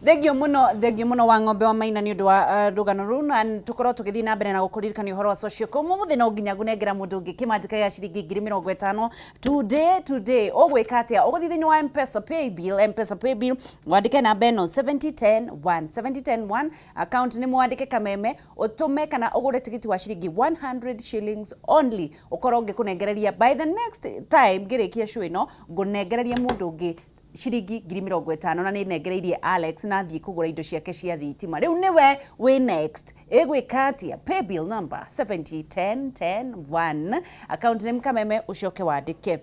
Thengio mũno wa Ng'ombe wa Maina nĩ ũndũ wa rũgano rũu, na tũkorwo tũgĩthiĩ na mbere na gũkũririkania ũhoro wa Sociocom. Ũmũthĩ no nginya ngũnengera mũndũ ũngĩ kĩmanjĩka gĩa ciringi 50,000 today. Ũgwĩka atĩa? Ũgũthiĩ thĩinĩ wa M-Pesa Paybill, M-Pesa Paybill wandĩke namba ĩno 70101 70101, account nĩ mwandĩke Kameme, ũtũme kana ũgũre tigiti wa ciringi 100 shillings only, ũkorwo ngĩkũnengereria by the next time ngĩrĩkia show ĩno ngũnengereria mũndũ ũngĩ ciringi 50,000, na nĩ nengereirie Alex na athiĩ kũgũra indo ciake cia thitima. Rĩu nĩwe wĩ next. Ĩgwĩka atĩa? Paybill number 70101, account name Kameme, ũcoke wandĩke.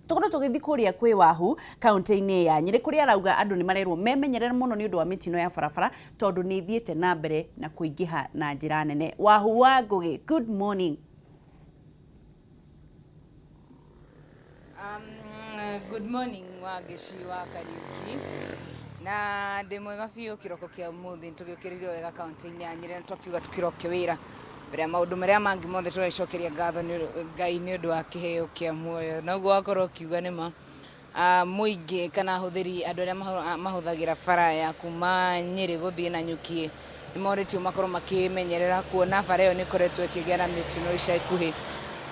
Tũkorwo tũgĩthiĩ kũrĩa kwĩ Wahu kaunti-inĩ ya Nyĩrĩ kũrĩa arauga andũ nĩ marerwo memenyerere mũno nĩ ũndũ wa mĩtino ya barabara tondũ nĩ ĩthiĩte na mbere na kũingĩha na njĩra nene. Wahu wa Ngũgĩ, good morning. Good morning Wangeci wa Kariuki, na ndĩ mwega biũ. Kĩroko kĩa ũmũthĩ nĩtũgĩũkĩrĩirio wega kaunti-inĩ ya Nyĩrĩ na twakiuga tũkĩroke wĩra mbere ya maũndũ marĩa mangĩ mothe. Tũracokeria ngatho nĩ Ngai nĩ ũndũ wa kĩheo kĩa muoyo, na ũguo wakorwo ũkiuga nĩ ma mũingĩ kana ahũthĩri andũ arĩa mahũthagĩra bara ya kuma Nyĩrĩ gũthiĩ na Nyuki nĩ morĩtio makorwo makĩmenyerera kuona bara ĩyo nĩ ĩkoretwo ĩkĩgĩa na mĩtino ica ikuhĩ,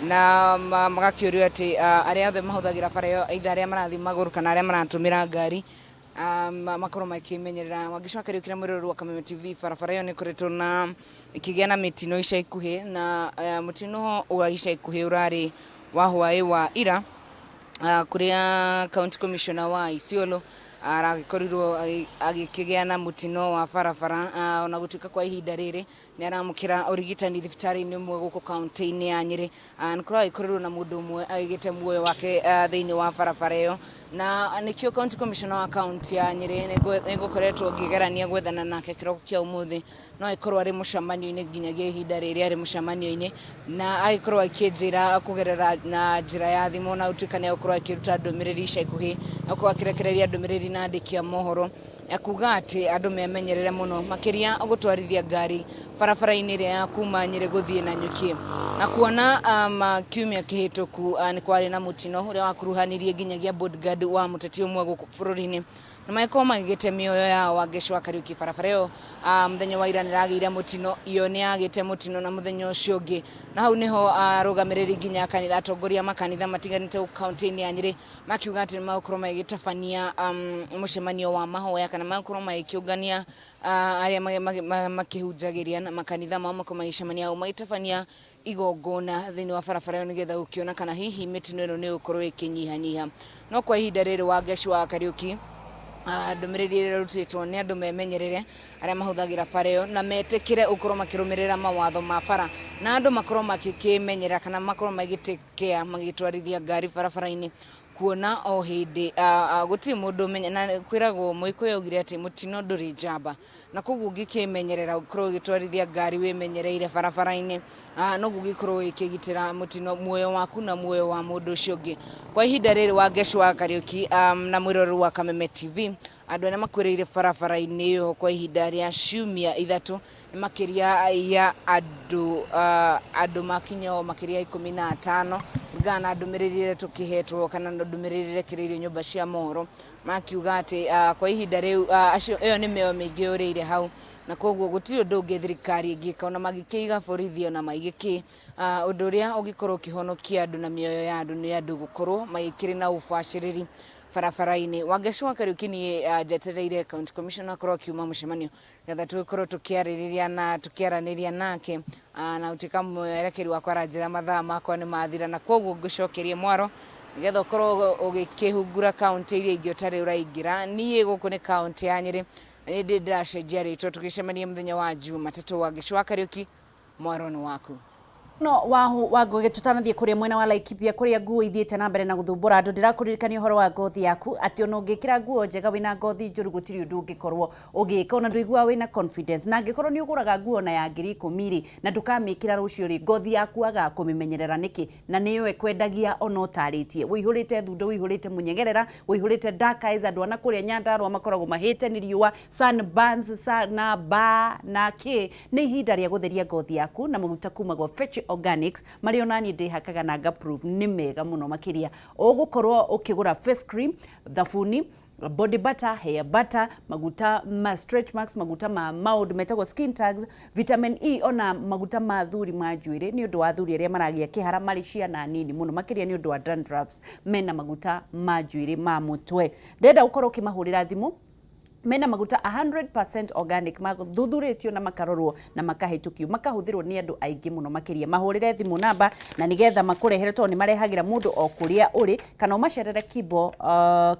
na magakĩũrio atĩ arĩa othe mahũthagĩra bara ĩyo, either arĩa marathiĩ magũrũ kana arĩa maratũmĩra ngari, makorwo makĩmenyerera. Wangeci wa Kariũki na mwĩroreri wa Kameme TV, barabara ĩyo nĩ ĩkoretwo na ĩkĩgĩa na mĩtino ica ikuhĩ, na mũtino wa ica ikuhĩ ũrarĩ wa hwaĩ wa ira, kũrĩa county commissioner wa Isiolo aragĩkorirwo agĩkĩgĩa na mũtino wa barabara, ona gũtuĩka kwa ihinda rĩrĩ nĩ aramũkĩra ũrigitani thibitarĩ-inĩ ũmwe gũkũ kaunti-inĩ ya Nyĩrĩ. Nĩ kũragĩkorirwo na mũndũ ũmwe agĩgĩte muoyo wake thĩinĩ wa barabara ĩyo, na nĩkĩo county commissioner wa kaunti ya Nyĩrĩ nĩ ngũkoretwo ngĩgerania gwethana nake kĩroko kĩa ũmũthĩ, no agĩkorwo arĩ mũcemanio-inĩ nginyagia ihinda rĩrĩ arĩ mũcemanio-inĩ, na agĩkorwo akĩnjĩra kũgerera na njĩra ya thimũ, na gũtuĩka nĩ agũkorwo akĩruta ndũmĩrĩri ica ikuhĩ, agũkorwo akĩrekereria ndũmĩrĩri na andĩki a mohoro ya kuga atĩ andũ memenyerere mũno makĩria gũtwarithia ngari barabara-inĩ ĩrĩa ya kuma Nyĩrĩ gũthiĩ na Nyuki, na kuona kiumia kĩhĩtũku nĩ kwarĩ na mũtino ũrĩa wakuruhanirie nginyagia bodyguard wa mũteti ũmwe gũkũ bũrũri-inĩ na magĩkorwo magĩgĩte mĩoyo yao. Wangeci wa Kariũki, barabara ĩyo mũthenya wa ira nĩragĩire mũtino, iyo nĩ yagĩte mũtino na mũthenya ũcio ũngĩ, na hau nĩho arũgamĩrĩri nginya kanitha, atongoria a makanitha matiganĩte kaunti-inĩ ya Nyĩrĩ makiuga atĩ nĩmagũkorwo magĩtabania mũcemanio wa mahoya kana magũkorwo magĩkĩũngania arĩa makĩhunjagĩria na makanitha mao makorwo magĩcemania hau magĩtabania igongona thĩinĩ wa barabara ĩyo nĩgetha gũkĩona kana hihi mĩtino ĩno nĩ ĩgũkorwo ĩkĩnyihanyiha. No kwa ihinda rĩrĩ, Wangeci wa Kariũki, ndũmĩrĩri ĩrĩa ĩrutĩtwo nĩ andũ memenyerere arĩa mahũthagĩra bara ĩyo na metĩkĩre gũkorwo makĩrũmĩrĩra mawatho ma bara, na andũ makorwo makĩmenyerera kana makorwo magĩtĩkĩa magĩtwarithia ngari barabara-inĩ, kuona o hĩndĩ gũtirĩ mũndũ ũmenya, na kwĩragwo Mũgĩkũyũ augire atĩ mũtino ndũrĩ njamba, na koguo ũngĩkĩmenyerera ũkorwo ũgĩtwarithia ngari wĩmenyereire barabara-inĩ. Noguo gĩkorwo ĩkĩgitĩra mũtino muoyo waku na muoyo wa mũndũ ũcio ũngĩ. Kwa ihinda rĩrĩ, Wangeci wa Kariuki na mwĩroreri wa Kameme TV, andũ arĩa makuĩrĩire barabara-inĩ ĩyo kwa ihinda rĩa ciumia 3 nĩ makĩria ya andũ makinya o makĩria 15, kũringana na ndũmĩrĩri ĩrĩa tũkĩhetwo kana ndũmĩrĩri ĩrekereirio nyũmba cia mohoro, makiuga atĩ kwa ihinda rĩu acio ĩyo nĩ mĩoyo mĩingĩ yũrĩire hau, na koguo gũtirĩ ũndũ ũngĩ thirikari ĩngĩka ona magĩkĩiga borithi ona maigĩkĩ. Ũndũ ũrĩa ũngĩkorwo ũkĩhonokia andũ na mĩoyo ya andũ nĩ andũ gũkorwo magĩkĩrĩ na ũbacĩrĩri barabara-inĩ. Wangeci wa Kariuki, niĩ njetereire county commissioner akorwo akiuma mũcemanio nĩgetha tũgĩkorwo tũkĩarĩrĩria na tũkĩaranĩria nake, na gũtuĩka mwerekeri wakwa aranjĩra mathaa makwa nĩ mathira, na koguo ngũcokerie mwaro nĩgetha ũkorwo ũgĩkĩhungura kaunti iria ingĩ ũtarĩ ũraingĩra. Niĩ gũkũ nĩ kaunti ya Nyĩrĩ na nĩ ndĩ ndĩracenjia rĩtwa, tũgĩcemania mũthenya wa Jumatatũ. Wangeci wa Kariuki, mwaro nĩ waku. No wahu wa Ngugi, tutanathiĩ kũrĩa mwena wa Laikipia kũrĩa nguo ithiĩte na mbere na gũthumbũra andũ, ndĩrakũririkania ũhoro wa ngothi yaku, atĩ ona ũngĩkĩra nguo njega wĩna ngothi njũru gũtirĩ ũndũ ũngĩkorwo ũgĩka, ona ndũiguaga wĩna confidence. Na angĩkorwo nĩ ũgũraga nguo na ya 10,000 rĩ, na ndũkamĩkĩra rũciũ rĩ, ngothi yaku agaga kũmĩmenyerera nĩkĩ? Na nĩyo ĩkwendagia ona ũtarĩtie, wĩihũrĩte thundo, wĩihũrĩte mũnyegerera, wĩihũrĩte dark eyes. Andũ ana kũrĩa Nyandarũa makoragwo mahĩte nĩ riũa, sunburns na ba na kĩ. Nĩ ihinda rĩa gũtheria ngothi yaku na maguta kuma gwa Fetch Organics, marĩa ona niĩ ndĩhakaga na nga prove nĩ mega mũno makĩria. Ũgũkorwo ũkĩgũra face cream, thabuni, body butter, hair butter, maguta ma stretch marks, maguta ma maũndũ metagwo skin tags, vitamin E, ona maguta ma thuri ma njuĩrĩ nĩ ũndũ wa thuri arĩa maragĩa kĩhara marĩ ciana nini mũno makĩria, nĩ ũndũ wa dandruffs, mena maguta ma njuĩrĩ ma mũtwe. Ndĩrenda ũkorwo ũkĩmahũrĩra thimũ. Mena maguta 100% organic, mathuthurĩtio na makarorwo na makahĩtũkio, makahũthĩrwo nĩ andũ aingĩ mũno makĩria. Mahũrĩre thimũ namba na nĩgetha makũrehere, tondũ nĩ marehagĩra mũndũ o kũrĩa ũrĩ, kana ũmacerere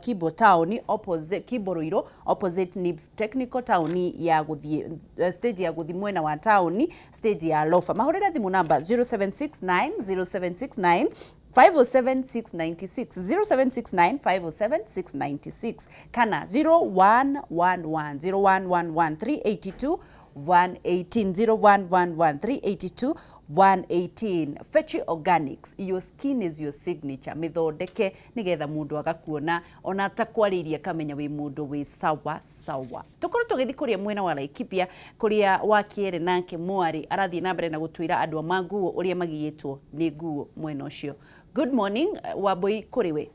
Kimbo town, opposite Kimbo Ruiru, opposite Nibs Technical, town ya gũthiĩ stage ya gũthiĩ mwena wa town, stage ya Lofa. Mahũrĩre thimũ namba 0769 0769 507 696, 0769 507 696, kana 0111 0111 382 118, 0111 382 118. Fetch Organics, your skin is your signature. Mĩthondeke nĩgetha mũndũ agakuona ona atakwarĩirie akamenya wĩ mũndũ wĩ sawa sawa. Tũkorwo tũgĩthiĩ kũrĩa mwena wa Laikipia kũrĩa Wakĩere nake mwarĩ arathiĩ na mbere na gũtwĩra andũ a manguo ũrĩa magiyĩtwo nĩ nguo mwena ũcio. Good morning, Wambui, kũrĩ we.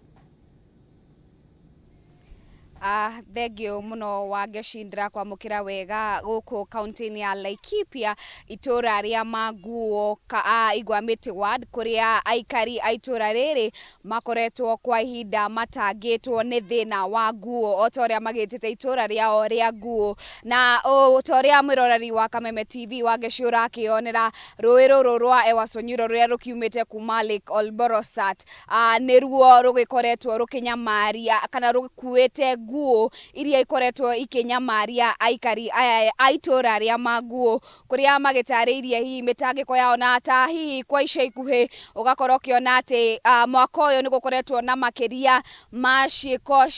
Thengio muno Wangeci, ndĩrakwamũkĩra wega gũkũ kaunti-inĩ ya Laikipia, itũra rĩa Manguo Igwamĩtĩ ward, kũrĩa aikari a itũra rĩrĩ makoretwo kwa ihinda matangĩtwo nĩ thĩna wa nguo, o ta ũrĩa magĩtĩte itũra rĩao rĩa nguo. Na o ta ũrĩa mwĩroreri wa Kameme TV Wangeci ũrakĩonera, rũĩ rũrũ rwa Ewaso Nyiro rũrĩa rũkiumĩte kuma Lake Olborosat nĩruo rũgĩkoretwo rũkĩnyamaria kana rũkuĩte nguo iria ikoretwo ikĩnyamaria aikari aya a itũra rĩa Manguo, kũrĩa magĩtarĩirie hihi mĩtangĩko yao. Na ta hihi kwa ica ikuhĩ ũgakorwo ũkĩona atĩ mwaka ũyũ nĩ gũkoretwo na makĩria ma ciĩko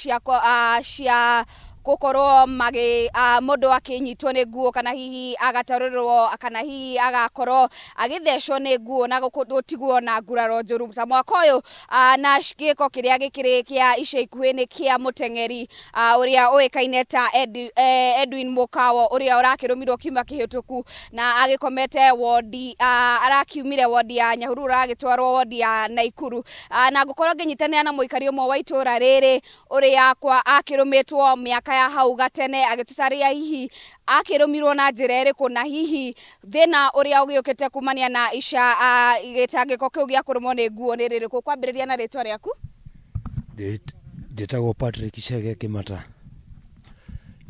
cia gũkorwo magĩ mũndũ akĩnyitwo nĩ nguo, kana hihi agatarũrwo, kana hihi agakorwo agĩthecwo nĩ nguo na gũtigwo na nguraro njũru ta mwaka ũyũ. Na gĩko kĩrĩa gĩkĩrĩ kĩa ica ikuhĩ nĩ kĩa mũteng'eri ũrĩa ũĩkaine ta Edwin Mũkawo, ũrĩa ũrakĩrũmirwo kiumia kĩhĩtũku na agĩkomete wodi, arakiumire wodi ya Nyahururu agĩtwarwo wodi ya Naikuru. Na ngũkorwo ngĩnyitanĩra na mũikari ũmwe wa itũra rĩrĩ ũrĩa kwa akĩrũmĩtwo mĩaka ya hau gatene, agĩtũtarĩria hihi akĩrũmirwo na njĩra ĩrĩkũ, na hihi thĩna ũrĩa ũgĩũkĩte kumania na ica gĩtangĩko kĩu gĩa kũrũmwo nĩ nguo nĩ rĩrĩkũ. Kwambĩrĩria na rĩtwa rĩaku. Njĩtagwo Patrick Chege Kĩmata.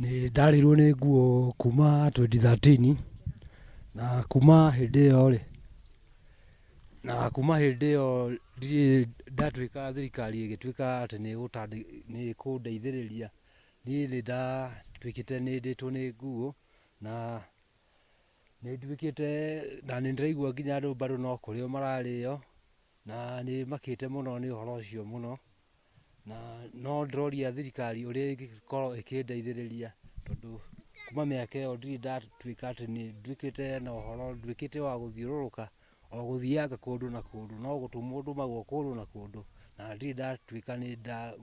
Nĩ ndarĩirwo nĩ nguo kuma 2013, na kuma hĩndĩ ĩyo rĩ, na kuma hĩndĩ ĩyo ndirĩ ndatuĩka thirikari ĩgĩtuĩka atĩ nĩ ĩkũndeithĩrĩria. Niĩ nĩ ndatuĩkĩte nĩ ndĩtwo nĩ nguo, na nĩ nduĩkĩte na nĩ ndĩraigua nginya andũ bado no kũrĩo mararĩo, na nĩ makĩte mũno nĩ ũhoro ũcio mũno, na no ndĩroria thirikari ũrĩa ĩngĩkorwo ĩkĩndeithĩrĩria, tondũ kuma mĩaka ĩyo ndirĩ ndatuĩka atĩ nĩ nduĩkĩte na ũhoro nduĩkĩte wa gũthiũrũrũka. O gũthianga kũndũ na kũndũ, no gũtũmwo ndũmagwo kũndũ na kũndũ, na ndirĩ ndatuĩka nĩ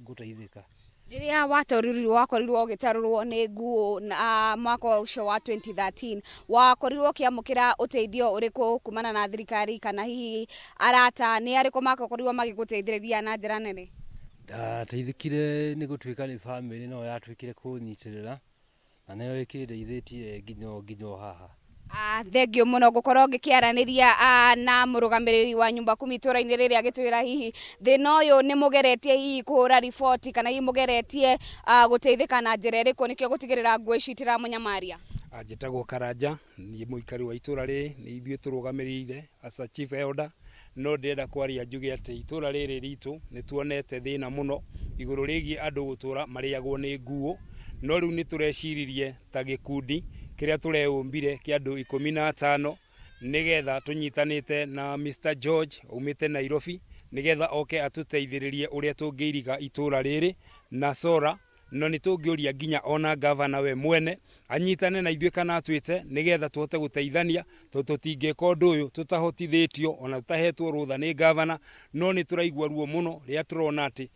ngũteithĩka. Rĩrĩa watarũrirwo wakorirwo ũgĩtarũrwo nĩ nguũ na mwaka ũcio wa 2013, wakorirwo ũkĩamũkĩra ũteithio ũrĩkũ kumana na thirikari kana hihi arata, nĩ arĩkũ makorirwo magĩgũteithĩrĩria na njĩra nene? Ndateithĩkire nĩ gũtuĩka nĩ bamĩrĩ no yatuĩkire kũnyitĩrĩra, na nĩyo ĩkĩndeithĩtie nginya o haha. Thengiũ mũno ngũkorwo ngĩkĩaranĩria na mũrũgamĩrĩri wa nyumba kumi itũra-inĩ rĩrĩ agĩtwĩra hihi thĩna ũyũ nĩ mũgeretie hihi kũhũra riboti kana hihi mũgeretie gũteithĩka na njĩra ĩrĩkũ nĩkĩo gũtigĩrĩra nguo ici itiramũnyamaria. Njĩtagwo Karanja, niĩ mũikari wa itũra rĩrĩ, nĩ ithuĩ tũrũgamĩrĩire as a chief elder, no ndĩrenda kwaria njuge atĩ itũra rĩrĩ ritũ nĩ tuonete thĩna mũno igũrũ rĩgiĩ andũ gũtũra marĩagwo nĩ nguo, no rĩu nĩ tũreciririe ta gĩkundi kĩrĩa tũreyũmbire kĩa andũ 15 nĩgetha tũnyitanĩte na Mr George aumĩte Nairobi nĩgetha oke atũteithĩrĩrie ũrĩa tũngĩiriga itũra rĩrĩ na Sora, no nĩ tũngĩũria nginya ona gavana we mwene anyitane na ithuĩ kana atwĩte nĩgetha tũhote gũteithania, tondũ tũtingĩka ũndũ ũyũ tũtahotithĩtio ona tũtahetwo rũtha nĩ gavana. No nĩ tũraigua ruo mũno rĩrĩa tũrona atĩ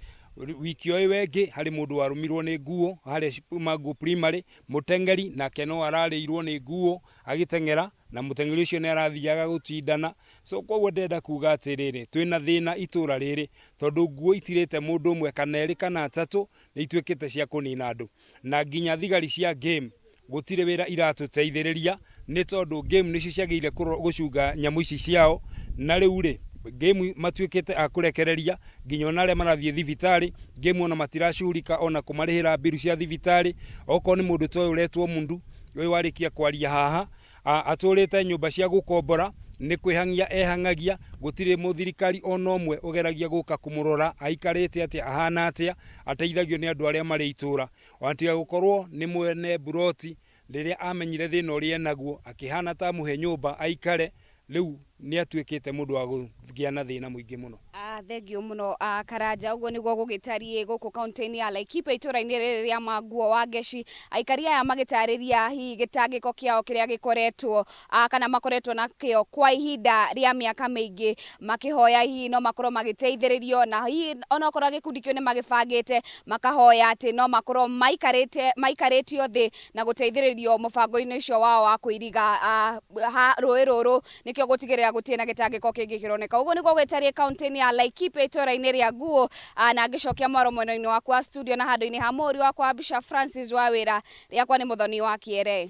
wiki o ĩyo ĩngĩ harĩ mũndũ warũmirwo nĩ nguo harĩa Mangu Primary, mũteng'eri nake no ararĩirwo nĩ nguo agĩteng'era, na mũteng'eri ũcio nĩ arathiaga gũtindana. So koguo ndĩrenda kuga atĩrĩrĩ, twĩna thĩna itũra rĩrĩ tondũ nguo itirĩte mũndũ ũmwe kana erĩ kana atatũ, nĩ ituĩkĩte cia kũnina andũ, na nginya thigari cia game gũtirĩ wĩra iratũteithĩrĩria, nĩ tondũ game nĩcio ciagĩrĩire gũcunga nyamũ ici ciao, na rĩu rĩ game matuĩkĩte a kũrekereria nginya ona arĩa marathiĩ thibitarĩ game ona matiracurika ona kũmarĩhĩra mbiru cia thibitarĩ. Okorwo nĩ mũndũ ta ũyũ ũretwo Mundu ũyũ warĩkia kwaria haha, atũrĩte nyũmba cia gũkombora, nĩ kwĩhang'ia ehang'agia, gũtirĩ mũthirikari ona ũmwe ũgeragia gũka kũmũrora aikarĩte atĩa, ahana atĩa, ateithagio nĩ andũ arĩa marĩ itũra. Ona tiga gũkorwo nĩ mwene mburoti, rĩrĩa amenyire thĩna ũrĩa enaguo akĩhana ta amũhe nyũmba aikare, rĩu nĩ atuĩkĩte mũndũ wa kũgĩa na thĩna mũingĩ mũno. Thengiũ mũno Karanja, ũguo nĩguo gũgĩtariĩ gũkũ kaunti-inĩ ya Laikipia itũra-inĩ rĩrĩ rĩa Manguo wa Ngeci, aikari aya magĩtarĩria hihi gĩtangĩko kĩao kĩrĩa gĩkoretwo kana makoretwo nakĩo kwa ihinda rĩa mĩaka mĩingĩ, makĩhoya hihi no makorwo magĩteithĩrĩrio, na hihi onokorwo gĩkundi kĩu nĩ magĩbangĩte makahoya atĩ no makorwo maikarĩtio thĩ na gũteithĩrĩrio mũbango-inĩ ũcio wao wa kũiriga rũĩ rũrũ, nĩkĩo gũtigĩrĩra gũtirĩ na gĩtangĩko kĩngĩ kĩroneka. Ũguo nĩguo gwĩtariĩ kaunti-inĩ ya Laikipia itũra-inĩ rĩa Nguo, na ngĩcokia mwaro mwena-inĩ wakwa wa studio na handũ-inĩ ha mũhũri wakwa wa mbica Francis Wawĩra, rĩakwa nĩ Mũthoni wa Kĩere.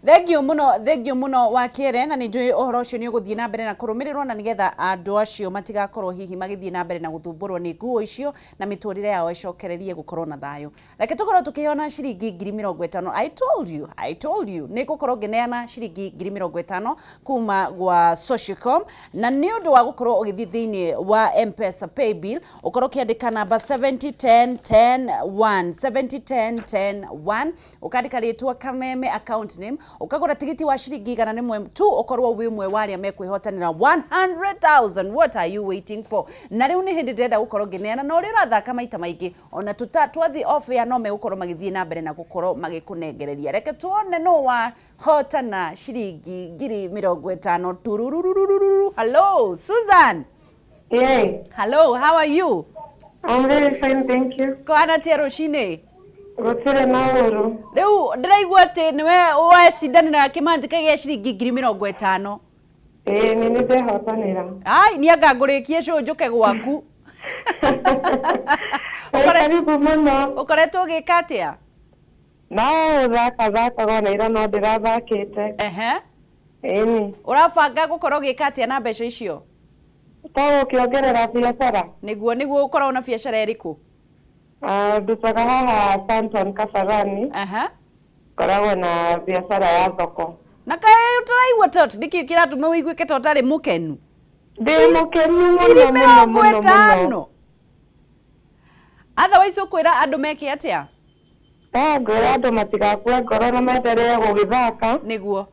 Thengiũ mũno, thengiũ mũno wa Kĩere, na nĩ njũĩ ũhoro ũcio nĩ ũgũthiĩ na mbere na kũrũmĩrĩrwo, na nĩgetha andũ acio matigakorwo hihi magĩthiĩ na mbere na gũthumbũrwo nĩ nguo icio na mĩtũrĩre yao ĩcokererie gũkorwo na thayũ. Reke tũkorwo tũkĩheana ciringi 50,000. I told you, I told you nĩ ngũkorwo ngĩneana ciringi 50,000 kuma gwa Sociocom, na nĩ ũndũ wa gũkorwo ũgĩthiĩ thĩinĩ wa M-Pesa Paybill, ũkorwo ũkĩandĩka namba 7010 10 1, 7010 10 1, ũkandĩka rĩtwa Kameme, account name, ũkagũra tigiti wa ciringi 100 tu, ũkorwo wĩ ũmwe wa arĩa mekwĩhotanĩra 100,000. What are you waiting for? Na rĩu nĩ hĩndĩ ndĩrenda gũkorwo ngĩneana, na ũrĩa ũrathaka maita maingĩ ona twathiĩ off air no megũkorwo magĩthiĩ na mbere na gũkorwo magĩkũnengereria. Reke tuone no wahotana ciringi 50,000. Turururururu. Hello Susan. Hey. Hello, how are you? I'm very fine, thank you. Kũhana atĩa rũcinĩ? Gũtirĩ na ũru. Rĩu ndĩraigua atĩ nĩwe wecindanĩra kĩmanjĩka gĩa ciringi 50,000. Ĩĩ, nĩ nĩ ndehotanĩra. Ai, nĩ anga ngũrĩkie cũ njũke gwaku. Karibu mũno. Ũkoretwo ũgĩka atĩa? No gũthaka thakaga ona ira no ndĩrathakĩte. Ehe. Ĩni. Ũrabanga gũkorwo ũgĩka atĩa na mbeca icio? To gũkĩongerera biacara. Nĩguo, nĩguo ũkoragwo na biacara ĩrĩkũ? Ndutaga haha Santon Kasarani. Aha. Ngoragwo na biacara ya thoko. Na kaĩ ũtaraigua ta nĩkĩ kĩratũma ũiguĩke ta ũtarĩ mũkenu? Ndĩ mũkenu mũno, Ngiri mũno, mĩrongo mũno, mũno. ĩtano. Otherwise ũkwĩra andũ meke atĩa? Ngwĩra andũ matigakue ngoro na mendelee gũgĩthaka. Nĩguo.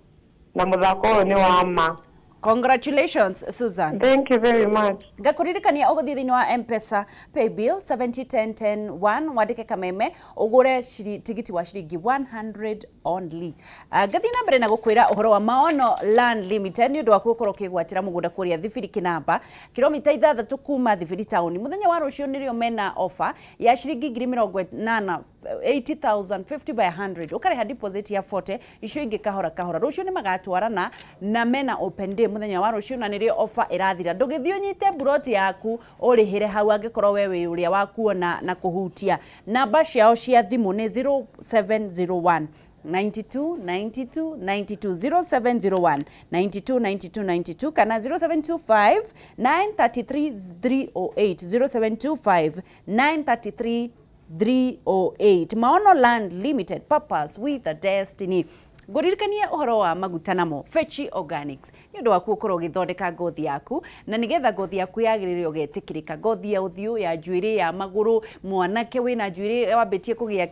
Na mũthako ũyũ nĩ wa ma. Congratulations, Susan. Thank you very much. Ngakũririkania ũgũthiĩ thĩinĩ wa Mpesa paybill 70101 wandĩke kameme ũgũre tigiti wa ciringi 100 only. Ngathiĩ na mbere na gũkwĩra ũhoro wa Maono Land Limited nĩ ũndũ waku gũkorwo ũkĩgwatĩra mũgũnda kũrĩa Thibiri Kĩnamba, kilomita 6 kuma Thibiri taũni. Mũthenya wa rũciũ nĩrĩo mena offer ya ciringi 80,000, 80,000 50 by 100, ũkarĩha deposit ya 40, icio ingĩ kahora kahora. Rũciũ nĩ magatwarana na mena open day mũthenya wa rũciũ, na nĩrĩo offer ĩrathira. Ndũgĩthiĩ ũnyite mburoti yaku ũrĩhĩre hau angĩkorwo we wĩ ũrĩa wa kuona na kũhutia. Namba ciao cia thimũ nĩ 0701 92 92 92, 0701 92 92 92, kana 0725 933 308, 0725 933 308. Maono Land Limited, purpose with a destiny. Ngũririkanie ũhoro wa maguta namo Fechi Organics nĩ ũndũ waku ũkorwo ũgĩthondeka ngothi yaku, na nĩgetha ngothi yaku yagĩrĩre ũgetĩkĩrĩka, ngothi ya ũthiũ, ya njuĩrĩ, ya magũrũ. Mwanake wĩna njuĩrĩ wambĩtie kũgĩa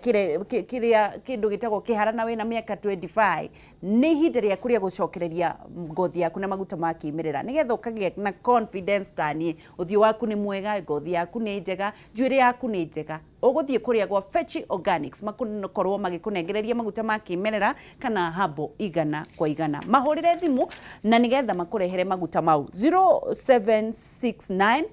kĩrĩa kĩndũ gĩtagwo kĩhara na wĩna mĩaka 25, nĩ ihinda rĩaku rĩa gũcokereria ngothi yaku na maguta ma kĩmerera, nĩgetha ũkagĩa na confidence taniĩ ũthiũ waku nĩ mwega, ngothi yaku nĩ njega, njuĩrĩ yaku nĩ njega. Ũgũthiĩ kũrĩa gwa Fechi Organics makorwo magĩkũnengereria maguta ma kĩmerera kana habo 100 kwa 100. Mahũrĩre thimũ na nĩgetha makũrehere maguta mau 0769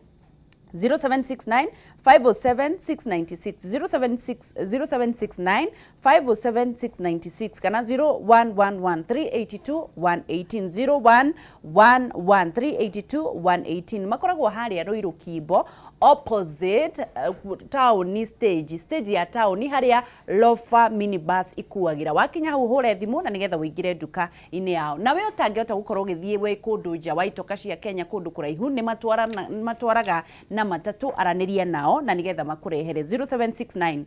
0769 507 696, 076 0769 507 696, kana 0111 382 118, 0111 382 118. Makoragwo harĩa Ruiru Kimbo, opposite taũni stage ya taũni harĩa Lofa minibus ikuagĩra. Wakinya hau ũhũre thimũ na nĩgetha ũingĩre nduka-inĩ yao. Na we ũtangĩhota gũkorwo ũgĩthiĩ wĩ kũndũ nja wa itoka cia Kenya, kũndũ kũraihu, nĩ matwaraga na matatũ. Aranĩria nao na nĩgetha makũrehere 0769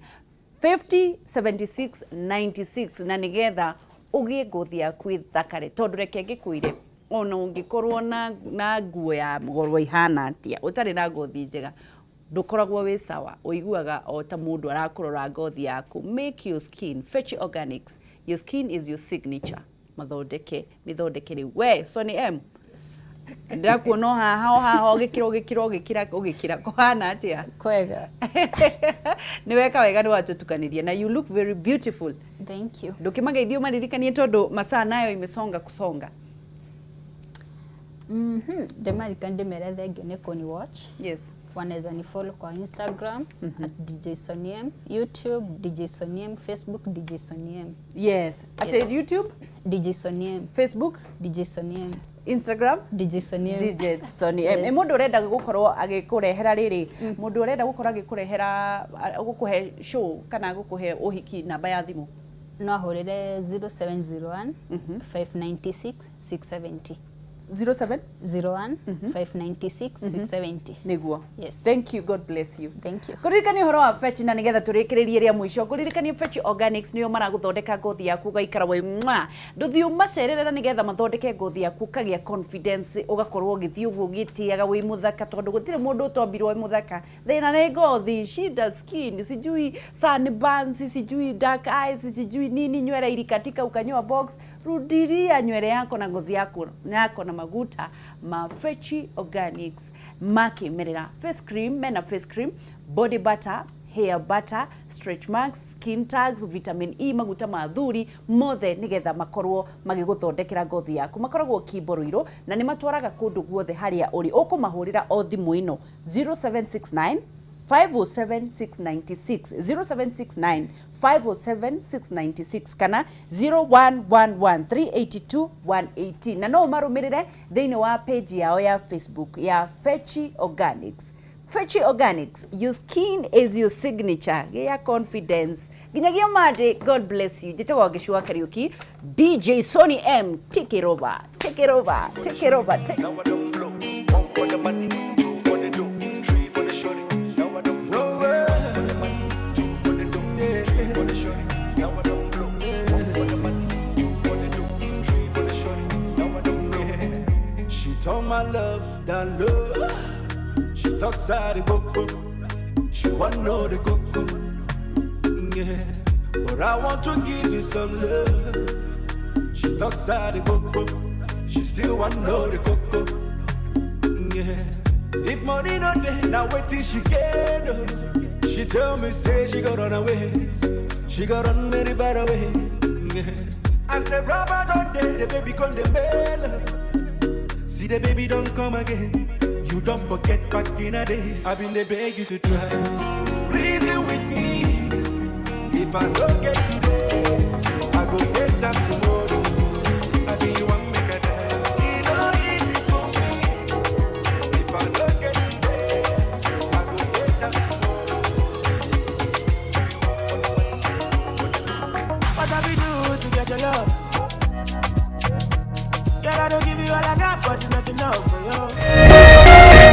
50 76 96, na nĩgetha ũgĩe ngothi yaku ĩthakare, tondũ reke ngĩkwĩre, ona ũngĩkorwo na nguo ya goro ihana atĩa, ũtarĩ na ngothi njega ndũkoragwo wĩ sawa, ũiguaga o ta mũndũ arakũrora ngothi yaku. Make your skin Fetch Organics. Your skin is your signature. Mathondeke mĩthondeke rĩu. We Sony M, ndĩrakuona o haha, o haha ũgĩkĩra ũgĩkĩra ũgĩkĩra ũgĩkĩra, kũhana atĩa? Kwega. Nĩ weka wega, nĩ watũtukanĩria na you look very beautiful. Thank you. Ndũkĩmageithio maririkanie, tondũ masaa nayo imesonga kusonga. Ndĩmarikanie ndĩmere thengio nĩ kũni watch. Wanaweza ni follow kwa Instagram @DJSoniem, YouTube DJ Soniem, Facebook DJ Soniem. Yes, at Yes. YouTube? DJ Soniem. Facebook? DJ Soniem. Instagram? DJ Soniem. DJ Sonny M. Yes. Mũndũ ũrenda gũkorwo agĩkũrehera rĩrĩ, mũndũ ũrenda gũkorwo agĩkũrehera, gũkũhe show kana gũkũhe ũhiki, namba ya thimũ? No ahũrĩre 0701 596 670. 07 01 596 670. Nĩguo. Yes. Thank you, God bless you. Thank you. Kũririkania ũhoro wa Fetch na nĩgetha tũrĩkĩrĩrie rĩa mũico, kũririkania Fetch Organics nĩo maragũthondeka ngothi yaku ũgaikara wĩ mwa. Ndũthiĩ ũmacerere na nĩgetha mathondeke ngothi yaku ũkagĩa confidence, ũgakorwo ũgĩthiĩ ũguo ũgĩtĩaga wĩ mũthaka, tondũ gũtirĩ mũndũ ũtombirwo wĩ mũthaka. Thĩna nĩ ngothi, shida skin, sijui sunburns, sijui dark eyes, sijui nini, nywele ilikatika ukanyoa box. Rudiria nywele yako na ngozi yako na maguta ma Fetch Organics makĩmerera. Face cream, mena face cream, body butter, hair butter, stretch marks, skin tags, vitamin E, maguta ma thuri mothe, nĩgetha makorwo magĩgũthondekera ngothi yaku. Makoragwo Kimbo Ruiru na nĩ matwaraga kũndũ guothe harĩa ũrĩ. Ũkũmahũrĩra o thimũ ĩno 0769 507 696, 0769 507 696, kana 0111 382 118, na no ũmarũmĩrĩre thĩinĩ wa page yao ya Facebook ya Fetch Organics. Fetch Organics, your skin is your signature. Gĩa confidence nginyagia Monday. God bless you. Njĩtagwo Ngĩcua Kariũki. DJ Sony M, take it over, take it over, take it over, take Now I don't blow. One for the money, two for the dough, three for the shorty. Now I don't blow. One for the money, two for the dough, three for the shorty. Now I don't blow. One for the money, two for the dough, three for the shorty. Now I don't blow. She told my love that love. She talks out the coco. She want know the coco. Yeah. But I want to give you some love. She talks out the coco. She still want know the coco. Yeah. If money no dey, now wait till she get. Oh. She tell me say she got run away. She got run very far away. Yeah. As the rubber don't dey, the baby come the mail. See the baby don't come again. You don't forget back in the days. I've been dey beg you to try. Reason with me. If I don't get today, I go get up tomorrow. I think you want make a die. It no easy for me. If I don't get today, I go get up tomorrow. What have we do to get your love?